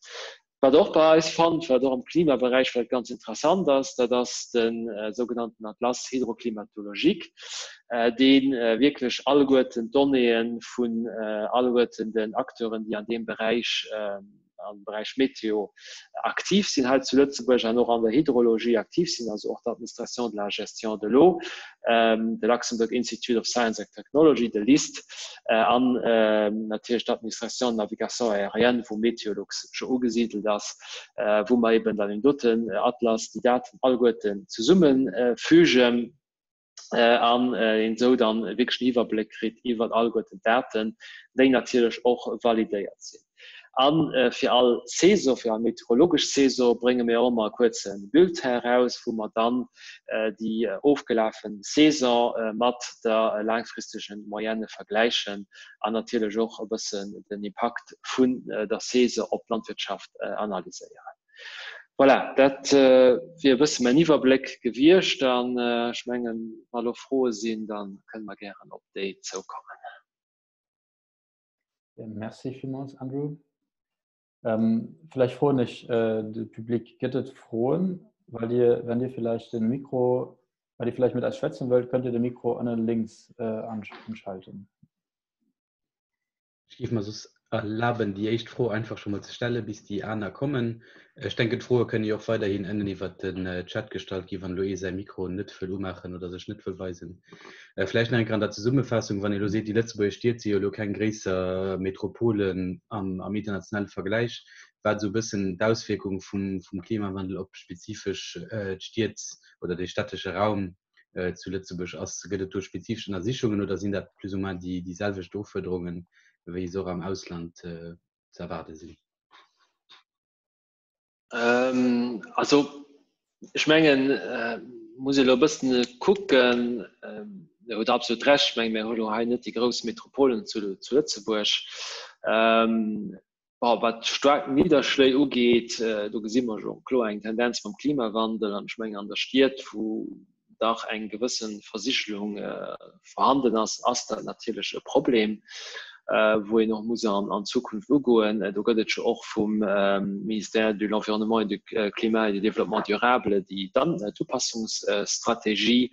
Wat Der och bei eis fannt, wat och am Klimaberäich vläicht ganz interessant ass, dat ass de sougenannten Atlas hydroclimatologique, dee wierklech alleguerten d'Donnéeë vun alleguerten den Acteuren, déi an deem Beräich, am Beräich Météo aktiv sinn hei zu Lëtzebuerg an och an der Hydrologie aktiv sinn, also och d'Administration de la gestion de l'eau, de Luxembourg Institute of Science and Technology, de LIST, an natierlech d'Administration de navigation aérienne, wou Meteolux scho ugesidelt ass, wou mer eben dann deem doten Atlas déi Daten alleguerten zesummefügen an een esou dann wierklech en Iwwerbléck kritt iwwer alleguerten d'Daten, déi natierlech och validéiert sinn. A fir all Saison, fir all meteorologesch Saison brénge mir och ëmmer e kuerze Bulletin eraus, wou mer dann déi ofgelafe Saison mat der laangfristege Moyenne vergläichen an natierlech och e bëssen den Impakt vun der Saison op d'Landwirtschaft analyséieren. Voilà, dat wier e bësse mäin Iwwerbléck gewiescht an ech mengen, wa lo Froe sinn, da kënne mer gären op déi zoukommen. Ja, merci vielmals, Andrew. Ähm, vielleicht froen ech äh, de Public gëtt et Froen, weil dir, wenn dir vielleicht den Mikro, weil dir vielleicht mit eis schwätzen wëllt, könnt ihr den Mikro ënnen links äh, anschalten. Ech géif mer soss erlaben, déi éischt Fro einfach scho mol ze stellen, bis déi aner kommen. Ech denken, d'Froe kënnen jo och weiderhin ënnen iwwert den Chat gestallt ginn, wann elo ee säi Mikro net wëll umaachen oder sech net wëll weisen. Vläicht nach eng Kéier an der Zesummefaassung, Wann ee elo seet, déi lëtzebuergesch Stied si jo elo keng gréisser Metropolen am internationale Vergläich, wat esou e bëssen d'Auswierkung vum Klimawandel op spezifesch d'Stied oder de stättesche Raum zu Lëtzebuerg ass. Gëtt et do spezifesch Ënnersichungen oder sinn dat plus ou moins déi selwecht Ufuerderungen, wéi se och am Ausland ze erwaarde sinn? Ähm, also ech mengen äh, muss elo bëssen kucken ähm, huet absolut recht ich meng mir hu hei net déi grouss Metropolen zu, zu Lëtzebuerg. Ähm, Bon, wat staark Nidderschléi ugeet, äh, do gesi mer jo kloer eng Tendenz mam Klimawandel an ech mengen an der Stied, wou. dach eng gewësse Versigelung vorhanden ass, ass dat natierlech e Problem, wou een och muss an Zukunft ugoen. Do gëtt et jo och vum Ministère de l'Environnement et du Climat et du Développement durable déi Upassungsstrategie,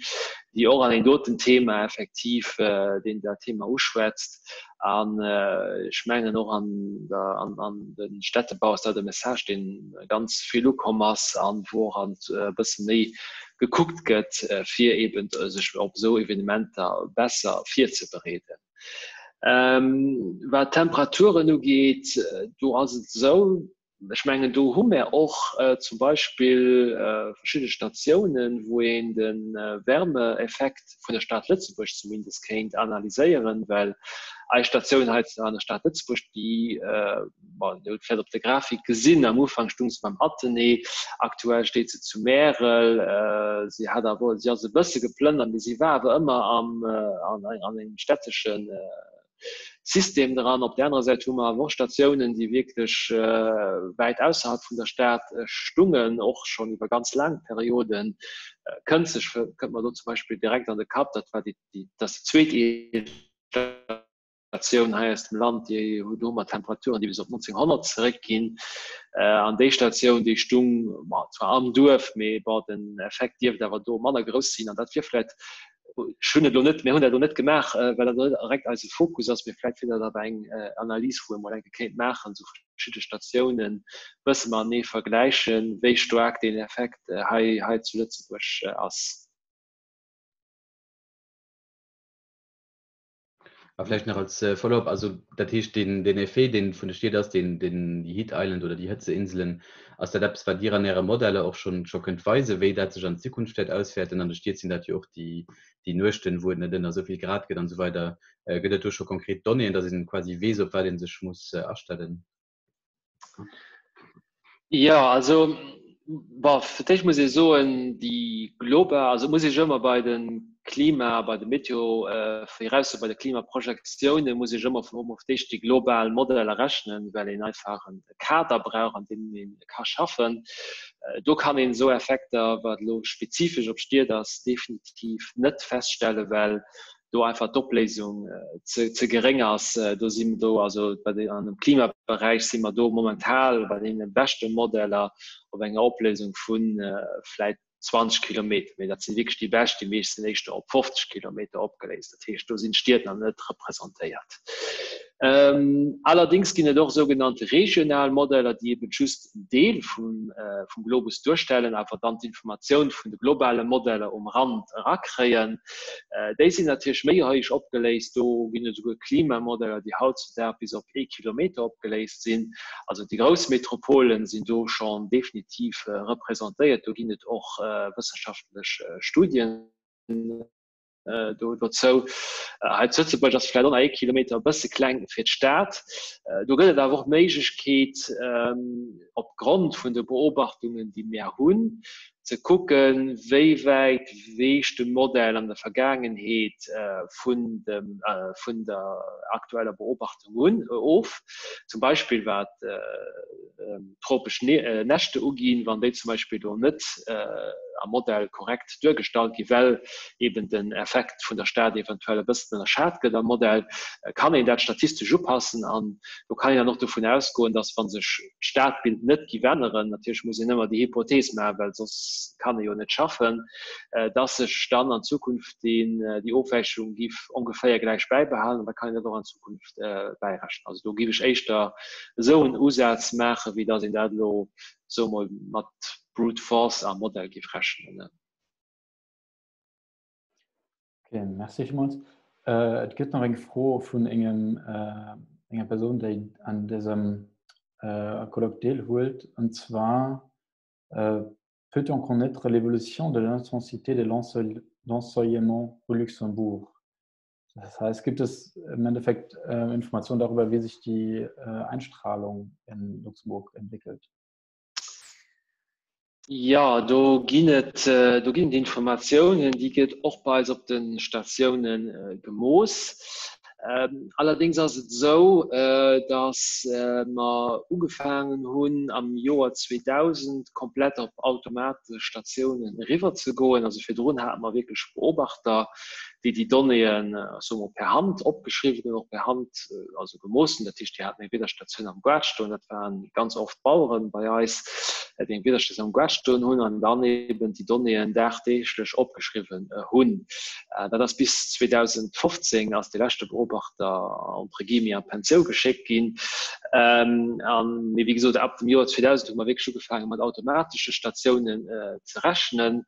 déi och an deem doten Thema effektiv deen dat Thema uschwätzt. An ech mengen och an der, an, an de Städtebau ass dat e Message, dee ganz vill ukomm ass an wou och an e bësse méi gekuckt gëtt, fir eben sech op esou Evenementer besser virzebereeden. Wat d'Temperaturen ugeet, do ass et esou, Ech mengen, do hu mär och zum Beispill verschidde Statiounen, wou een de Wärmeeffekt vun der Stad Lëtzebuerg zumindest kéint analyséieren, well eis Statioun hei an der Stad Lëtzebuerg, déi, bon, Dir hutt vläicht op der Grafik gesinn, am Ufank stung se beim Athenée, aktuell steet se zu Märel. Si hat awer, si ass e bësse geplënnert, mee si war awer ëmmer am, an engem städteschen System dran. Op där anerer Säit hu mer awer och Statiounen, déi wierklech wäit ausserhalb vun der Stad stungen, och schonn iwwer ganz laang Perioden. Kënnt sech, kënnt mer do zum Beispill direkt an de Kapp, dat war déi, dat ass déi zweet eelst Statioun hei aus dem Land, déi do hu mer Temperaturen, déi bis op 1900 zeréckginn. An déi Statioun, déi stung, ma zwar am Duerf, mee bon, den Effekt dierft awer do manner grouss sinn. An dat wier vläicht Ech hunn et elo net, mir hunn dat elo net gemaach, well dat net direkt eise Fokus ass, mee vläicht wier dat awer eng Analys, wou ee mol eng Kéier kéint maachen, esou verschidde Statiounen e bësse matenee vergläichen, wéi staark deen Effekt hei, hei zu Lëtzebuerg ass. A vläicht nach als Follow-up, also dat heescht, deen, deen Effet, deen vun de Stied ass, deen, deen, déi Heat Island oder déi Hëtzeinselen, ass dat eppes, wat Dir an Äre Modeller och schonn, scho kënnt weisen, wéi dat sech an Zukunft wäert auswäerten? An de Stied sinn dat jo och déi, déi Nuechten, wou et net ënner esou vill Grad gëtt an esou weider. Gëtt et do scho konkret Donnéeën, datt een quasi weess, op wat ee sech muss astellen? Jo, also bon, fir d'éischt muss ee soen, déi global, also et muss ee sech ëmmer bei de Klima, bei de Meteo-Viraussoe, bei de Klimaprojektioune muss ee sech ëmmer vun op d'éischt déi global Modeller rechnen, well een einfach e Kader brauch, an deem ee ka schaffen. Do kann een esou Effekter, wat elo spezifesch op Stied ass, definitiv net feststellen, well do einfach d'Opléisung ze, ze geréng ass. Do si mer do, also bei de, an dem Klimaberäich si mer do momental bei deene beschte Modeller op enger Opléisung vu vläit 20 Kilometer. Mee dat si wierklech déi bescht, déi meescht sinn éischter op 50 Kilometer opgeléist. Dat heescht, do sinn d'Stied nach net representéiert. Allerdéngs ginn et och sougenannte regional Modeller, déi eben just en Deel vum Globus duerstellen, awer dann d'Informatioun vun de globale Modeller um Rand erakréien. Déi sinn natierlech méi héich opgeléist. Do ginn et esouguer Klimamodeller, déi hautzudag bis op ee Kilometer opgeléist sinn. Also déi grouss Metropolen sinn do schonn definitiv representéiert. Do ginn et och wëssenschaftlech Studien. do dozou. Hei zu Lëtzebuerg ass vläicht och nach ee Kilometer e bësse kleng fir d'Stad. Do gëtt et awer och d'Méiglechkeet, opgrond vun de Beobachtungen, déi mär hunn, ze kucken, wéi wäit weecht de Modell an der Vergaangenheet vun dem, vun der aktueller Beobachtung un, of. Zum Beispill wat tropesch Nächte uginn, wann déi zum Beispill do net am Modell korrekt duergestallt gi well eben den Effekt vun der Stad eventuell e bëssen ënnerschat gëtt am Modell, kann een dat statistesch upassen an do kann een dann och dovun ausgoen, datt wa sech d'Stadbild net giff änneren, natierlech muss een ëmmer déi Hypothees maachen, well soss kann ee jo net schaffen, datt sech dann an Zukunft déi Ofwäichung giff ongeféier gläich bäibehalen an da kann een dat och an Zukunft bäirechnen. Also do giff ech éischter esou en Usaz maachen, wéi datt een dat elo, soe mol, mat brute force am Modell giff rechnen. Okay, merci villmools. Äh, et gëtt nach eng Fro vun engem, äh, enger Persoun, déi an dësem äh, Colloque deelhuelt, und zwar äh, Peut-on connaître l'évolution de l'intensité de l'ensoleillement au Luxembourg? Das heißt, gibt es im Endeffekt äh, Informationen darüber, wie sich die äh, Einstrahlung in Luxemburg entwickelt? Jo, do ginn et, do ginn et Informatiounen, déi gëtt och bei eis op de Statioune gemooss. Allerdéngs ass et esou, datt mer ugefaangen hunn am Joer 2000 komplett op automatesch Statiounen eriwwerzegoen. Also virdrun hate mer wierklech Beobachter, déi déi Donnéeën, soe mer, per Hand opgeschriwwen hunn, och per Hand also gemooss hunn. Dat heescht, déi haten eng Wiederstatioun am Gaart stoen, dat waren ganz oft Bauere bei eis, déi eng Wiederstatioun am Gaart stoen hunn an dann eben déi Donnéeën dagdeeglech opgeschriwwen hunn. Dat ass bis 2015 ass de leschte Beobachter entre guillemets a Pensioun geschéckt ginn. An mee wéi gesot, ab dem Joer 2000 hu mer wierklech ugefaange mat automatesche Statiounen ze rechnen.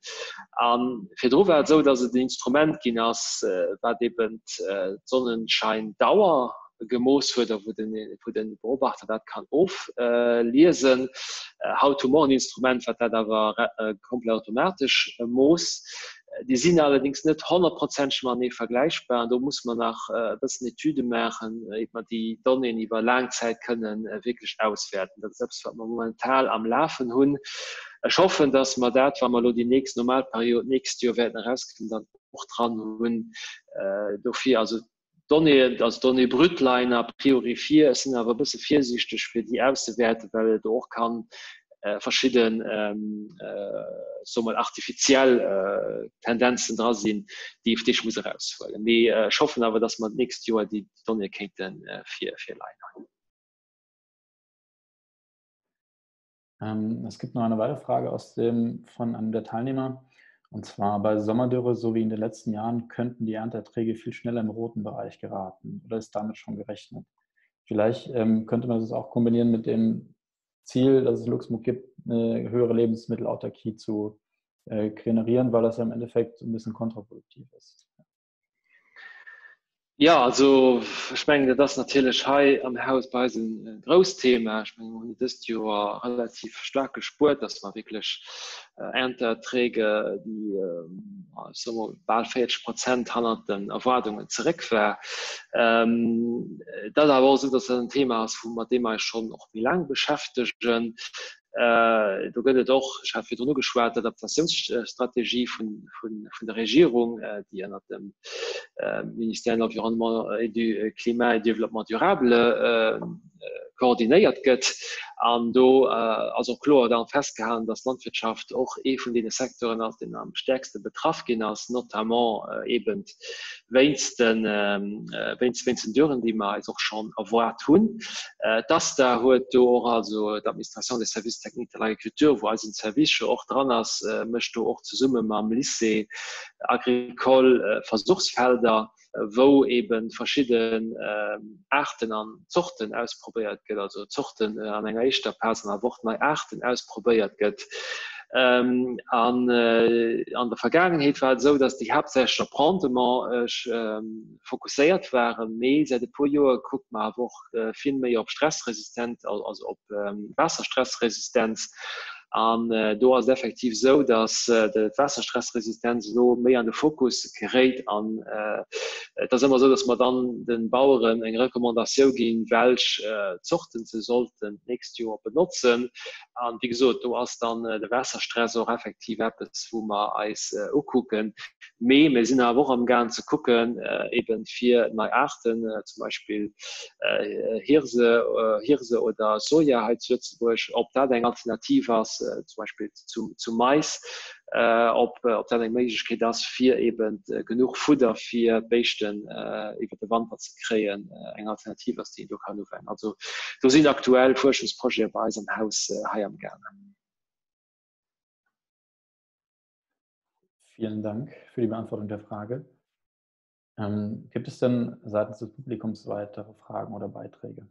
A virdru war et esou, datt et en Instrument ginn ass, wat eben d'Sonnenscheindauer gemooss huet a wou de Beobachter dat kann ofliesen. Haut hu mer en Instrument, wat dat awer komplett automatesch moosst. Déi sinn allerdéngs net honnertprozenteg matenee vergläichbar an do musse mer nach e bëssen Etüde maachen, iert mer déi Donnéeën iwwer laang Zäit kënne wierklech auswäerten. Dat ass eppes, wat mer momental am Lafen hunn. Ech hoffen, dass mer dat, wa mer elo déi nächst Normalperiod d'nächst Joer wäerten erauskriegen, dann och dran hunn. Dofir also D'Donnéeën, also d'Données brutes leien a priori vir. Ech sinn awer e bësse virsiichteg, fir déi auszewäerten, well et do och ka verschidden, soe mol, artificiell Tendenzen dra sinn, déi ech muss eraushuelen. Mee ech hoffen awer, dass mer d'nächst Joer déi Donnéeë kéinte virleien hunn. Ähm, es gibt noch eine weitere Frage aus dem, von einem der Teilnehmer. Und zwar bei Sommerdürre, so wie in den letzten Jahren, könnten die Ernteerträge viel schneller im roten Bereich geraten. Oder ist damit schon gerechnet? Vielleicht ähm, könnte man das auch kombinieren mit dem Ziel, dass es Luxemburg gibt, eine höhere Lebensmittelautarkie zu äh, generieren, weil das ja im Endeffekt ein bisschen kontraproduktiv ist. Jo, also ech mengen, dat ass natierlech hei am Haus bei eis e grousst Thema. Ech mengen, mer hunn et dëst Joer relativ staark gespuert, dass mer wierklech Ernteerträge, déi, ech soe mol, bal 40 Prozent hannert den Erwaardungen zeréck war. Et ass awer och esou, dass dat en Thema ass, wou mat deem mer eis schonn och méi laang beschäftegen. Do gëtt et och, ech hat virdrun ugeschwat, d'Adaptatiounsstrategie vun der Regierung, déi ënnert dem Ministère de l'Environnement et du Climat et Développement durable koordinéiert gëtt. An do ass och kloer dann festgehalen, dass d'Landwirtschaft och ee vun deene Secteuren ass, deen am stäerkste betraff ginn ass, notamment eeben wéinst den, wéinst, wéinst den Dürren, déi mer eis och schonn erwaart hunn. D'ASTA huet do och, also d'Administration des services techniques de l'agriculture, wou eisen Service jo och dran ass, mécht do och zesumme mam Lycée agricole Versuchsfelder, wou eebe verschidden Aarten an Zorten ausprobéiert gëtt, also Zorten an enger éischter Phas an awer och nei Aarten ausprobéiert gëtt. An an der Vergaangenheet war et esou, datt déi haaptsächlech op Rendement fokusséiert waren, mee säit e puer Joer kuckt mer awer och vill méi op Stressresistent, also op Waasserstressresistenz. An do ass et effektiv esou, datt d'Waasserstressresistenz elo méi an de Fokus geréit. An et ass ëmmer esou, datt mer dann de Baueren eng Recommandatioun ginn, welch Zorten se sollten d'nächst Joer benotzen. An wéi gesot, do ass dann de Waasserstress och effektiv eppes, wou mer eis ukucken. Mee mir sinn awer och amgaang ze kucken, eeben fir nei Aarten, zum Beispill Hirse, Hirse oder Soja hei zu Lëtzebuerg, ob dat eng Alternativ ass, zum Beispill zum Mais, ob dat eng Méiglechkeet ass, fir eeben genuch Fudder fir d'Béischten iwwer de Wanter ze kréien, eng Alternativ ass, déi een do kann uwenden. Also do sinn aktuell Fuerschungsprojete bei eis am Haus hei am gaangen. Vielen Dank für die Beantwortung der Frage. Ähm, gibt es denn seitens des Publikums weitere Fragen oder Beiträge?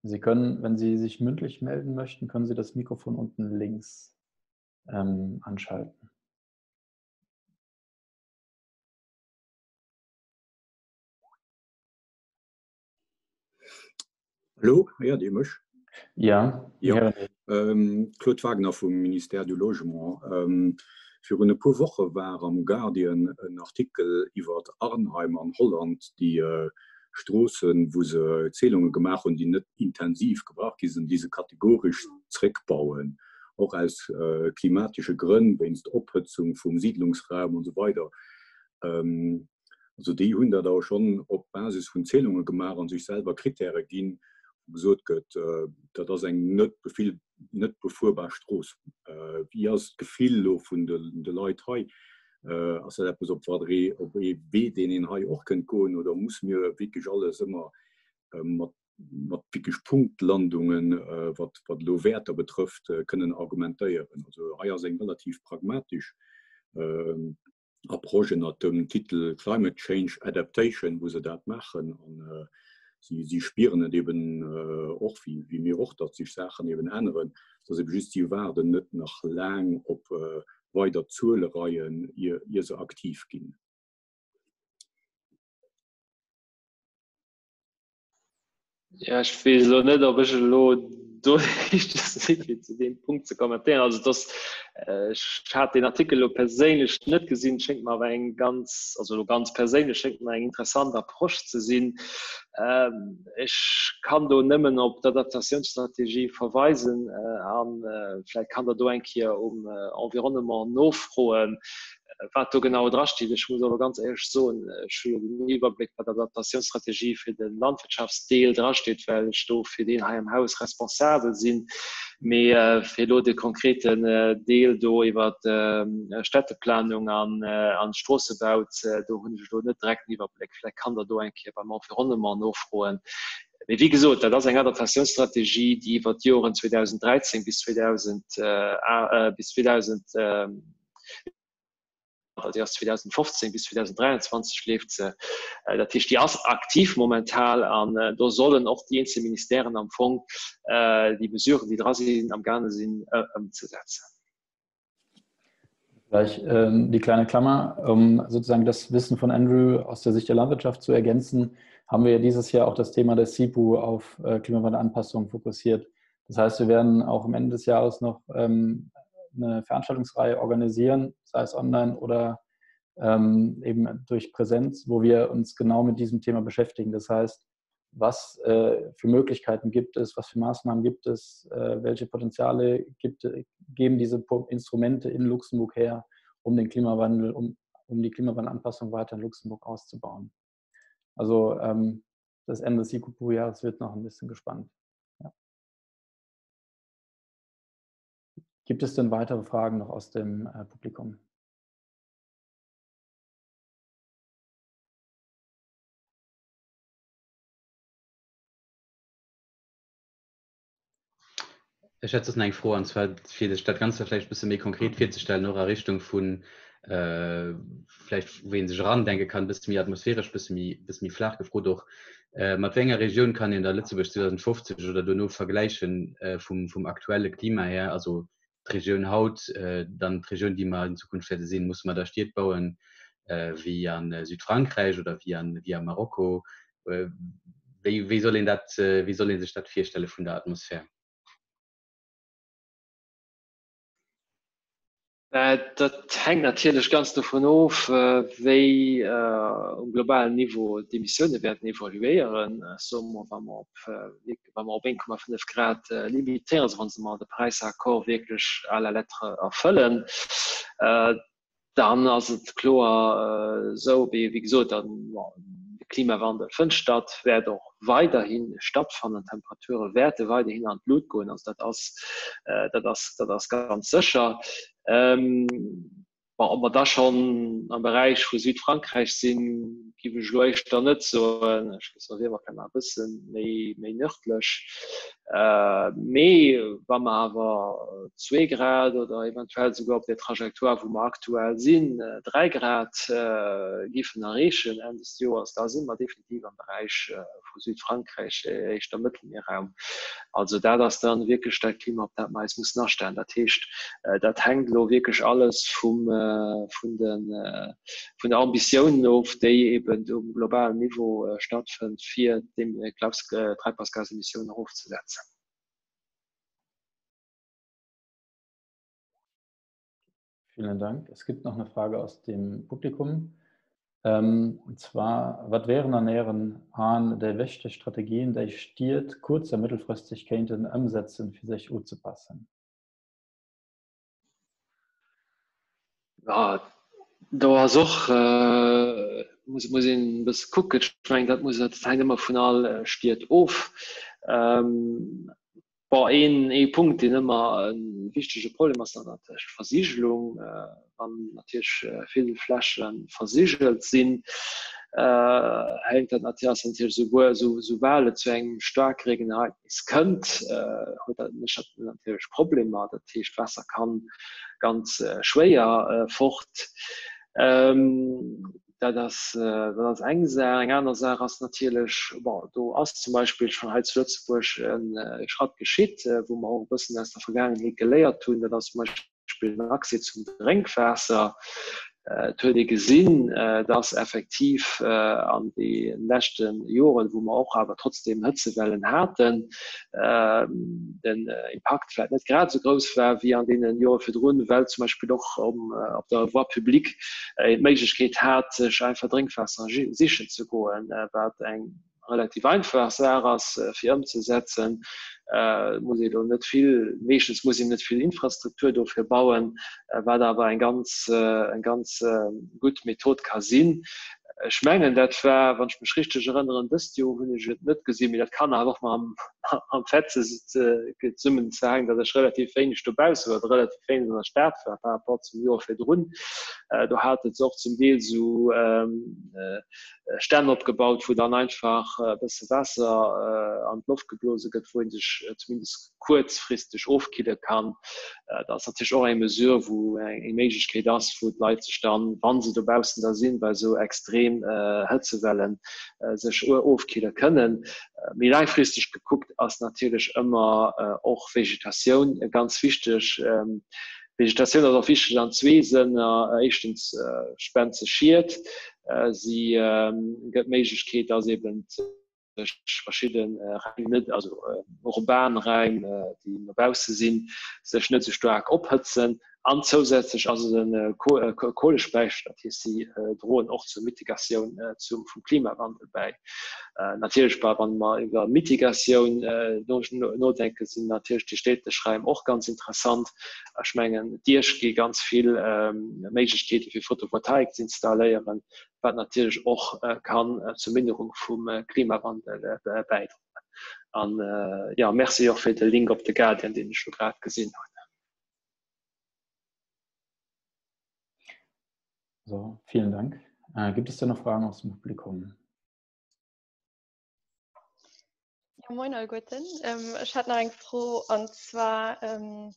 Sie können, wenn Sie sich mündlich melden möchten, können Sie das Mikrofon unten links ähm, anschalten. Hallo, héiert Dir mech? Ja, ja. Ähm, Claude Wagner vum Ministère du Logement. Ähm, virun e puer Woche war am Guardian en Artikel iwwer Arnheim an Holland, déi äh, Stroossen, wou se Zählunge gemaach hunn, déi net intensiv gebraucht gi sinn, déi se kategoresch zréckbauen, och aus klimatesche Grënn, wéinst Ophëtzung vum Siidlungsraum und sou weider. Also déi hunn dat awer schonn op Basis vun Zählunge gemaach a sech selwer Kritäre ginn, wou gesot gëtt, dat ass eng net net befuerbar Strooss. Wéi ass d'Gefill elo vun de Leit hei? Ass dat eppes, op wat ee op ee Wee, deen een hei och kënnt goen, oder musse mir wierklech alles ëmmer mat mat wierklech Punktlandungen, wat wat elo Wäerter betrëfft, kënnen argumentéieren? Also hei ass eng relativ pragmatesch Approche ënnert dem Titel Climate Change Adaptation, wou se dat maachen. An si, si spieren et eben och, wéi, wéi mir och, datt sech Saachen eben änneren. Et ass eben just, si waarden net nach laang op weider Zuelereien, ier, ier se aktiv ginn. Ja, ech weess elo net, ob ech elo do richteg sinn, fir zu deem Punkt ze kommentéieren. Also dass äh, ech hat den Artikel elo perséinlech net gesinn, schéngt mer awer eng ganz, also elo ganz perséinlech schéngt mer eng interessant Approche ze sinn. Ähm, ech kann do nëmmen op d'Adaptatiounsstrategie verweisen äh, an äh, vläicht kann der do eng Kéier um äh, Environnement nofroen, Wat do genau drasteet, ech muss awer ganz éierlech soen, ech hu jo den Iwwerbléck, wat an der Adaptatiounsstrategie fir de Landwirtschaftsdeel drasteet, well ech do fir deen hei am Haus responsabel sinn. Mee fir elo de konkreten Deel do iwwer d'Städteplanung an Stroossebau, do hunn ech elo net direkt den Iwwerbléck. Vläicht kann Der do eng Kéier beim Environnement nofroen. Mee wéi gesot, dat ass eng Adaptatiounsstrategie, déi iwwer d'Joren 2013 bis 2000, bis 2000, déi ass 2015 bis 2023 leeft se. Äh, dat heescht, déi ass aktiv momental an äh, do sollen och déi eenzel Ministèren am Fong äh, déi Mesuren, déi dra sinn, am gaange sinn ëmzesetzen. Vielleicht ähm, die kleine Klammer, um sozusagen das Wissen von Andrew aus der Sicht der Landwirtschaft zu ergänzen, haben wir ja dieses Jahr auch das Thema der SIPU auf äh, Klimawandelanpassung fokussiert. Das heißt, wir werden auch am Ende des Jahres noch ähm, eine Veranstaltungsreihe organisieren, sei es online oder ähm, eben durch Präsenz, wo wir uns genau mit diesem Thema beschäftigen. Das heißt, was äh, für Möglichkeiten gibt es, was für Maßnahmen gibt es, äh, welche Potenziale gibt, geben diese Instrumente in Luxemburg her, um den Klimawandel, um, um die Klimawandelanpassung weiter in Luxemburg auszubauen. Also ähm, das Ende des IQPU-Jahres wird noch ein bisschen gespannt. Ja. Gibt es denn weitere Fragen noch aus dem äh, Publikum? Ech hätt soss nach eng Fro, an zwar fir sech dat Ganzt da vläicht e bësse méi konkret virzestellen, och a Richtung vun vläicht wou ee sech erandenke kann, e bësse méi atmosphäresch, e bësse méi, e bësse méi flaach gefrot och, mat wéi enger Regioun kann een da Lëtzebuerg 2050 oder duerno vergläichen vum, vum aktuelle Klima här, also d'Regioun haut, dann d'Regioun, déi mer in Zukunft wäerte sinn? Musse mer da Stied bauen wéi a Südfrankräich oder wéi a, wéi a Marokko? Wéi, wéi soll een dat, wéi soll ee sech dat virstelle vun der Atmosphär? Dat hänkt natierlech ganz dovun of, wéi um globalen Niveau d'Emissioune wäerten evoluéieren. Soe mer, wa mer op wa mer op 1,5 Grad limitéieren, also wa mer de Paräisser Accord wierklech à la lettre erfëllen, dann ass et kloer esou, wéi gesot, de Klimawandel fënnt statt, wäert och weiderhi stattfannen, d'Temperature wäerte weiderhin an d'Lut goen, also dat ass, dat ass, dat ass ganz sécher. Bon, ob mer da schonn am Beräich vu Südfrankräich sinn, géif ech elo éischter net soen. Ech géif soen, wier mer vläicht nach e bësse méi, méi nërdlech. Mee wa mer awer zwee Grad oder eventuell souguer op där Trajectoire, wou mer aktuell sinn, dräi Grad géifen erreechen Enn des Joers, da si mer definitiv am Beräich vu Südfrankräich, éischter Mëttelmierraum. Also dat ass dann wierklech dat Klima, op dat mer eis mussen astellen. Dat heescht, dat hänkt elo wierklech alles vum, vun de, vun der Ambitiounen of, déi eben um globalen Niveau stattfënnt, fir d'Treibhausgasemissiounen erofzesetzen. Vielen Dank. Es gibt noch eine Frage aus dem Publikum. Ähm, und zwar, wat wären an Ären Aen déi wichteg Strategien, déi Stied kuerz a mëttelfristeg kéinten ëmsetzen, fir sech uzepassen? Ja, do ass och äh, Muss muss een e bësse kucken. Ech mengen, dat muss dat hänkt ëmmer vun all Stied of. Bon, een ee Punkt, deen ëmmer e wichtege Problem ass, dat natierlech d'Versigelung. Wann natierlech vill Fläche versigelt sinn, hänkt dat natierlech ass natierlech souguer esou soubal et zu engem Staarkregenereignis kënnt, huet dat mécht dat natierlech Problemer. Dat heescht, d'Waasser kann ganz schwéier fort. Dat ass, dat ass eng Saach. Eng aner Saach ass natierlech, bon, do ass zum Beispill schonn hei zu Lëtzebuerg e Schratt geschitt, wou mer och e bëssen aus der Vergaangenheet geléiert hunn, dat ass zum Beispill den Accès zum Drénkwaasser. Et huet ee gesinn, dass effektiv an de leschte Joren, wou mer och awer trotzdeem Hëtzewellen haten, den Impakt vläicht net grad esou grouss war wéi an deene Jore virdrun, well zum Beispill och op der Voie publique een d'Méiglechkeet hat, sech einfach Drénkwaasser sichen ze goen, wat eng relativ einfach Saach ass fir ëmzesetzen. Et muss ee lo net vill, meeschtens muss een net vill Infrastruktur dofir bauen, wat awer eng ganz, eng ganz gutt Method ka sinn. Ech mengen, dat war, wann ech mech richteg erënneren, dëst Joer hunn ech et net gesinn, mee dat kann awer och mam mam Fait zesummenhängen, datt ech relativ wéineg dobausse war oder relativ wéineg an der Stad war par rapport zum Joer virdrun. Do hate se och zum Deel esou Stänn opgebaut, wou dann einfach e bësse Waasser an d'Loft geblose gëtt, wou ee sech zumindest kuerzfristeg ofkille kann. Dat ass natierlech och eng Mesure, wou eng Méiglechkeet ass, wou d'Leit sech dann, wa se dobaussen da sinn, bei esou extrem Hëtzewellen, sech ofkille kënnen. Méi laangfristeg gekuckt ass natierlech ëmmer och Vegetatioun ganz wichteg. Vegetatioun ass och wichteg an zwee Sënner. Éischtens spent se Schied, si gëtt d'Méiglechkeet, dass eben sech verschidde Räim net, also urban Räim, déi no bausse sinn, sech net esou staark ophëtzen. An zousätzlech ass et e Kohlespäicher, dat heescht si droen och zur Mitigatioun vum Klimawandel bäi. Natierlech wa mer iwwer Mitigatioun nodenken, sinn natierlech déi städtesch Räim och ganz interessant. Ech mengen, Diech gi ganz vill Méiglechkeete fir Photovoltaik ze installéieren. wat natierlech och kann zur Minderung vum Klimawandel bäidroen. An jo, merci och fir de Link op de Guardian, deen ech elo grad gesinn hunn. So, vielen Dank. Äh, gibt es denn noch Fragen aus dem Publikum? Ja, moin alleguerten. Ähm, ech hat nach eng Fro an zwar ähm,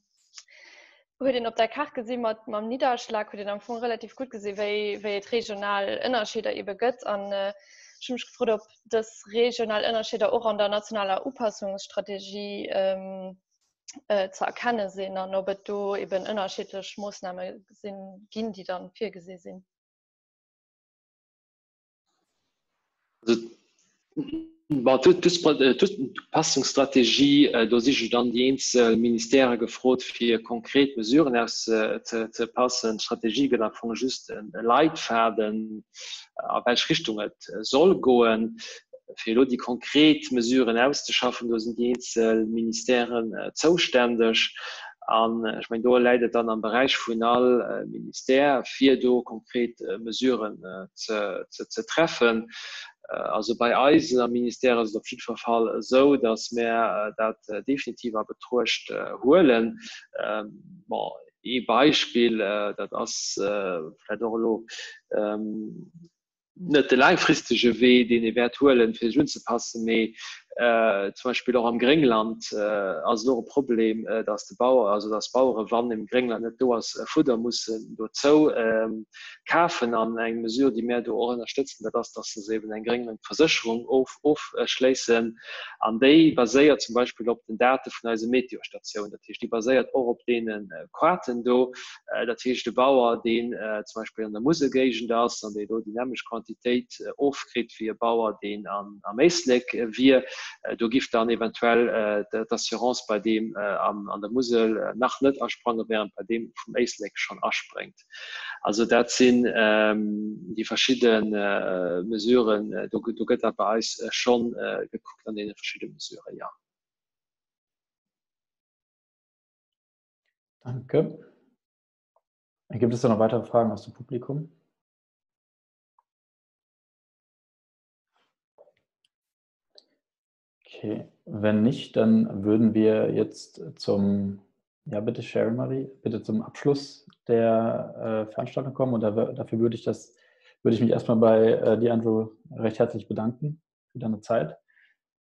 huet een op der Kaart gesi mat mam Nidderschlag huet een am Fong relativ gutt gesi wéi wéi et regional Ënnerscheeder ebe gëtt an äh, ech hu mech gefrot, ob dës regional Ënnerscheeder och an der nationaler Upassungsstrategie ähm, äh, ze erkenne sinn an ob et do eben ënnerschiddlech Moossname sinn ginn, déi dann virgesi sinn. D'Upassungsstrategie, do si jo dann déi eenzel Ministèrë gefrot, fir konkret Mesuren auszepassen. D'Strategie gëtt am Fong just e Leitfaden, a welch Richtung et soll goen. Fir elo déi konkret Mesuren auszeschaffen, do sinn déi eenzel Ministèren zouständeg. An ech mengen, do läit et dann am Beräich vun all Ministère, fir do konkret Mesuren ze treffen. Also bei eis am Ministère ass et op jiddwer Fall esou, datt mär dat definitiv a Betruecht huelen. Bon, ee Beispill, dat ass vläicht och elo net de laangfristege Wee, deen ee wäert huelen, fir sech unzepassen, mee zum Beispill och am Gréngland ass et och e Problem, datt de Bauer, also datt d'Bauere, wann im Gréngland net do ass, Fudder mussen dozou kafen. An eng Mesure, déi mär do och ënnerstëtzen, dat ass, datt se eben eng Grénglandversécherung ofschléissen. An déi baséiert zum Beispill op den Date vun eise Meteostatiounen. Dat heescht, déi baséiert och op deene Kaarten do. Dat heescht, e Bauer, deen zum Beispill an der Muselgéigend ass an dee do déi nämmlecht Quantitéit ofkritt wéi e Bauer, deen am Éislek wier, do giff dann eventuell d'Assurance bei deem an der Musel nach net asprangen, während bei deem vum Éislek schonn aspréngt. Also dat sinn déi verschidde Mesuren. Do gëtt dat bei eis schonn gekuckt an deene verschidde Mesuren, jo. Danke. Gibt es da noch weitere Fragen aus dem Publikum? Okay, wenn nicht, dann würden wir jetzt zum, ja bitte Sharon Marie, bitte zum Abschluss der äh, Veranstaltung kommen und da, dafür würde ich das, würde ich mich erstmal bei äh, dir, Andrew, recht herzlich bedanken für deine Zeit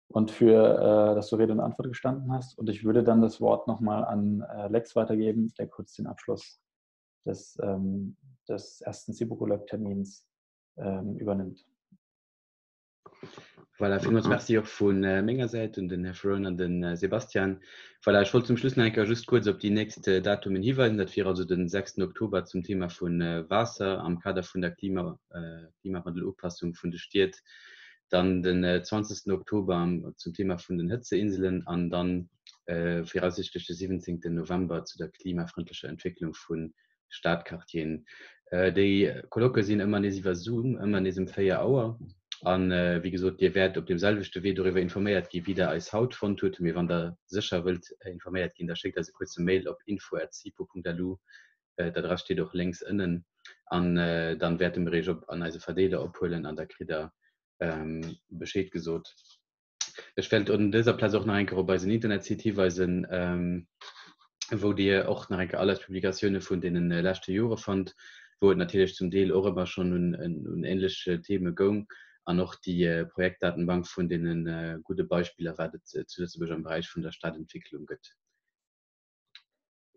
und für, äh, dass du Rede und Antwort gestanden hast. Und ich würde dann das Wort nochmal an äh, Lex weitergeben, der kurz den Abschluss des, ähm, des ersten Sibukulak-Termins ähm, übernimmt. Voilà, villmools Merci och vu menger Säit un den Här Ferrone an den Sebastian. Voilà, ech wollt zum Schluss nach eng Kéier just kuerz op déi nächst Datumen hiweisen. Dat wier also den 6. Oktober zum Thema vu Waasser am Kader vun der Klima, Klimawandelupassung vun de Stied, dann den 20. Oktober zum Thema vun den Hëtzeinselen an dann viraussichtlech de 17. November zu der klimafrëndlecher Entwécklung vu Stadquartieren. Déi Colloquë sinn ëmmer nees iwwer Zoom, ëmmer nees ëm 4 Auer. An wéi gesot, Dir wäert op deem selwechte Wee doriwwer informéiert ginn, wéi Der eis haut fonnt hutt. Mee wann Der sécher wëllt informéiert ginn, da schéckt eis e kuerze Mail op info@sipo.lu. D'Adress steet och lénks ënnen. An dann wäerte mir Iech op an eise Verdeeler ophuelen an da kritt Der Bescheed gesot. Ech wéilt un dëser Plaz och nach eng Kéier op eisen Internetsite hiweisen, wou Dir och nach eng Kéier all eis Publikatioune vun deene leschte Jore fannt, wou et natierlech zum Deel och ëmmer schonn un änlech Theme goung an och déi Projektdatenbank vun deene gudde Beispiller, wat et zu Lëtzebuerg am Beräich vun der Stadentwicklung gëtt.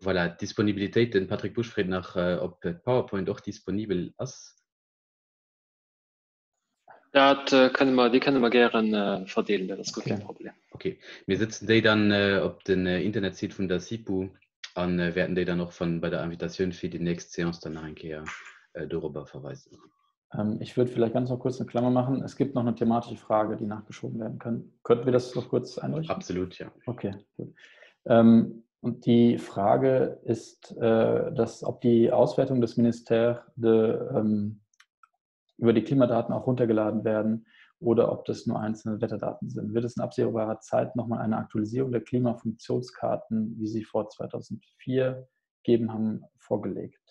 Voilà, d'Disponibilitéit, den Patrick Busch freet nach, ob d'PowerPoint och disponibel ass. Dat kënne mer, déi kënne mer gären verdeelen, dat ass guer kee Problem. Okay, mir sëtzen déi dann op den Internetsite vun der SIPU an wäerten déi dann och wann bei der Invitatioun fir déi nächst Seance dann nach eng Kéier dorobber verweisen. Ich würde vielleicht ganz noch kurz eine Klammer machen. Es gibt noch eine thematische Frage, die nachgeschoben werden kann. Könnten wir das noch kurz einrichten? Absolut, ja. Okay, gut. Ähm, und die Frage ist, äh, dass ob die Auswertung des Ministère de ähm, über die Klimadaten auch runtergeladen werden oder ob das nur einzelne Wetterdaten sind. Wird es in absehbarer Zeit nochmal eine Aktualisierung der Klimafunktionskarten, wie sie vor 2004 gegeben haben, vorgelegt?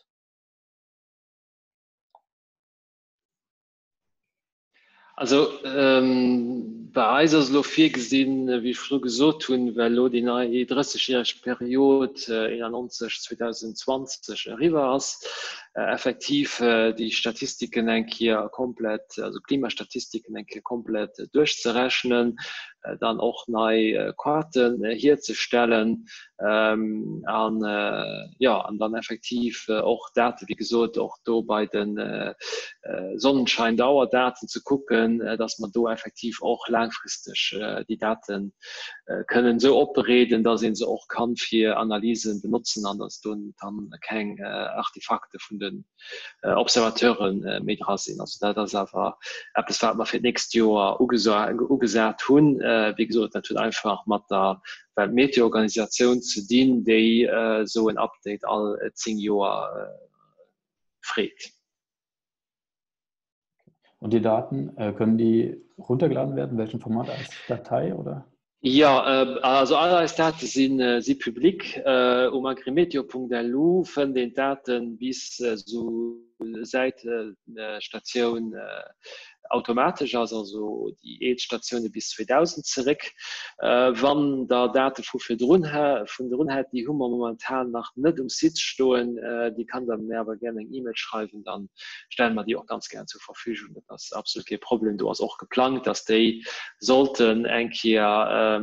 Also ähm, bei eis ass elo virgesinn, wéi ech virdru gesot hunn, well elo déi nei 30-järeg Period 91 2020 eriwwer ass, effektiv déi Statistiken eng Kéier komplett, also d'Klimastatistiken eng Kéier komplett duerchzerechnen, dann och nei Kaarten hierzestellen an jo, an dann effektiv och Date, wéi gesot, och do bei de Sonnenscheindauerdaten ze kucken, dass mer do effektiv och laangfristeg déi Date kënnen esou opbereeden, dass ee se och kann fir Analysen benotzen an dass do dann keng Artefakte vun den Observateure méi dra sinn. Also dat ass awer eppes, wat mer fir d'nächst Joer ugesat hunn. Wéi gesot, dat huet einfach mat der Weltmeteoorganisatioun ze dinn, déi esou en Update all 10 Joer freet. Und die Daten, äh, können die runtergeladen werden? In welchem Format als Datei oder? Jo, also all eis Date si si public. Um agrimeteo.lu fënnt een d'Date bis esou säit d'Statioun automatesch ass, also déi eelst Statioune bis 2000 zeréck. Wann Der Date vu virdrun vun hätt, déi hu mer momentan nach net um Site stoen, déi kann Der mir awer gären eng E-Mail schreiwen, dann stelle mer déi och ganz gären zur Verfügung. Dat ass absolut kee Problem. Do ass och geplangt, dass déi sollten eng Kéier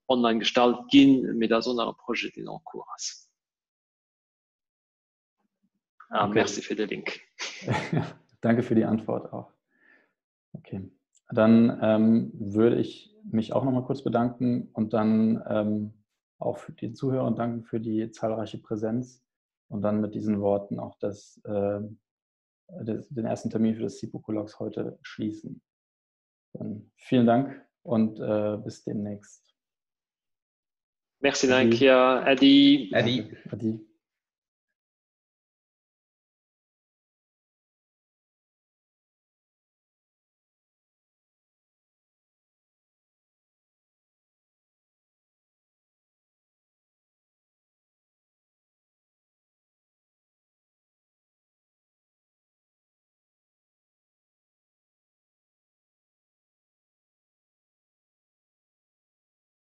online gestallt ginn, mee dat ass och nach e Projet, deen en cours ass. Ah, okay. Merci fir de Link. Danke für die Antwort auch. Okay, dann ähm, würde ich mich auch noch mal kurz bedanken und dann ähm, auch für die Zuhörer danken für die zahlreiche Präsenz und dann mit diesen Worten auch das, äh, das, den ersten Termin für das SIPO-Kollox heute schließen. Dann vielen Dank und äh, bis demnächst. Merci, Adi. Adi. Adi. Adi.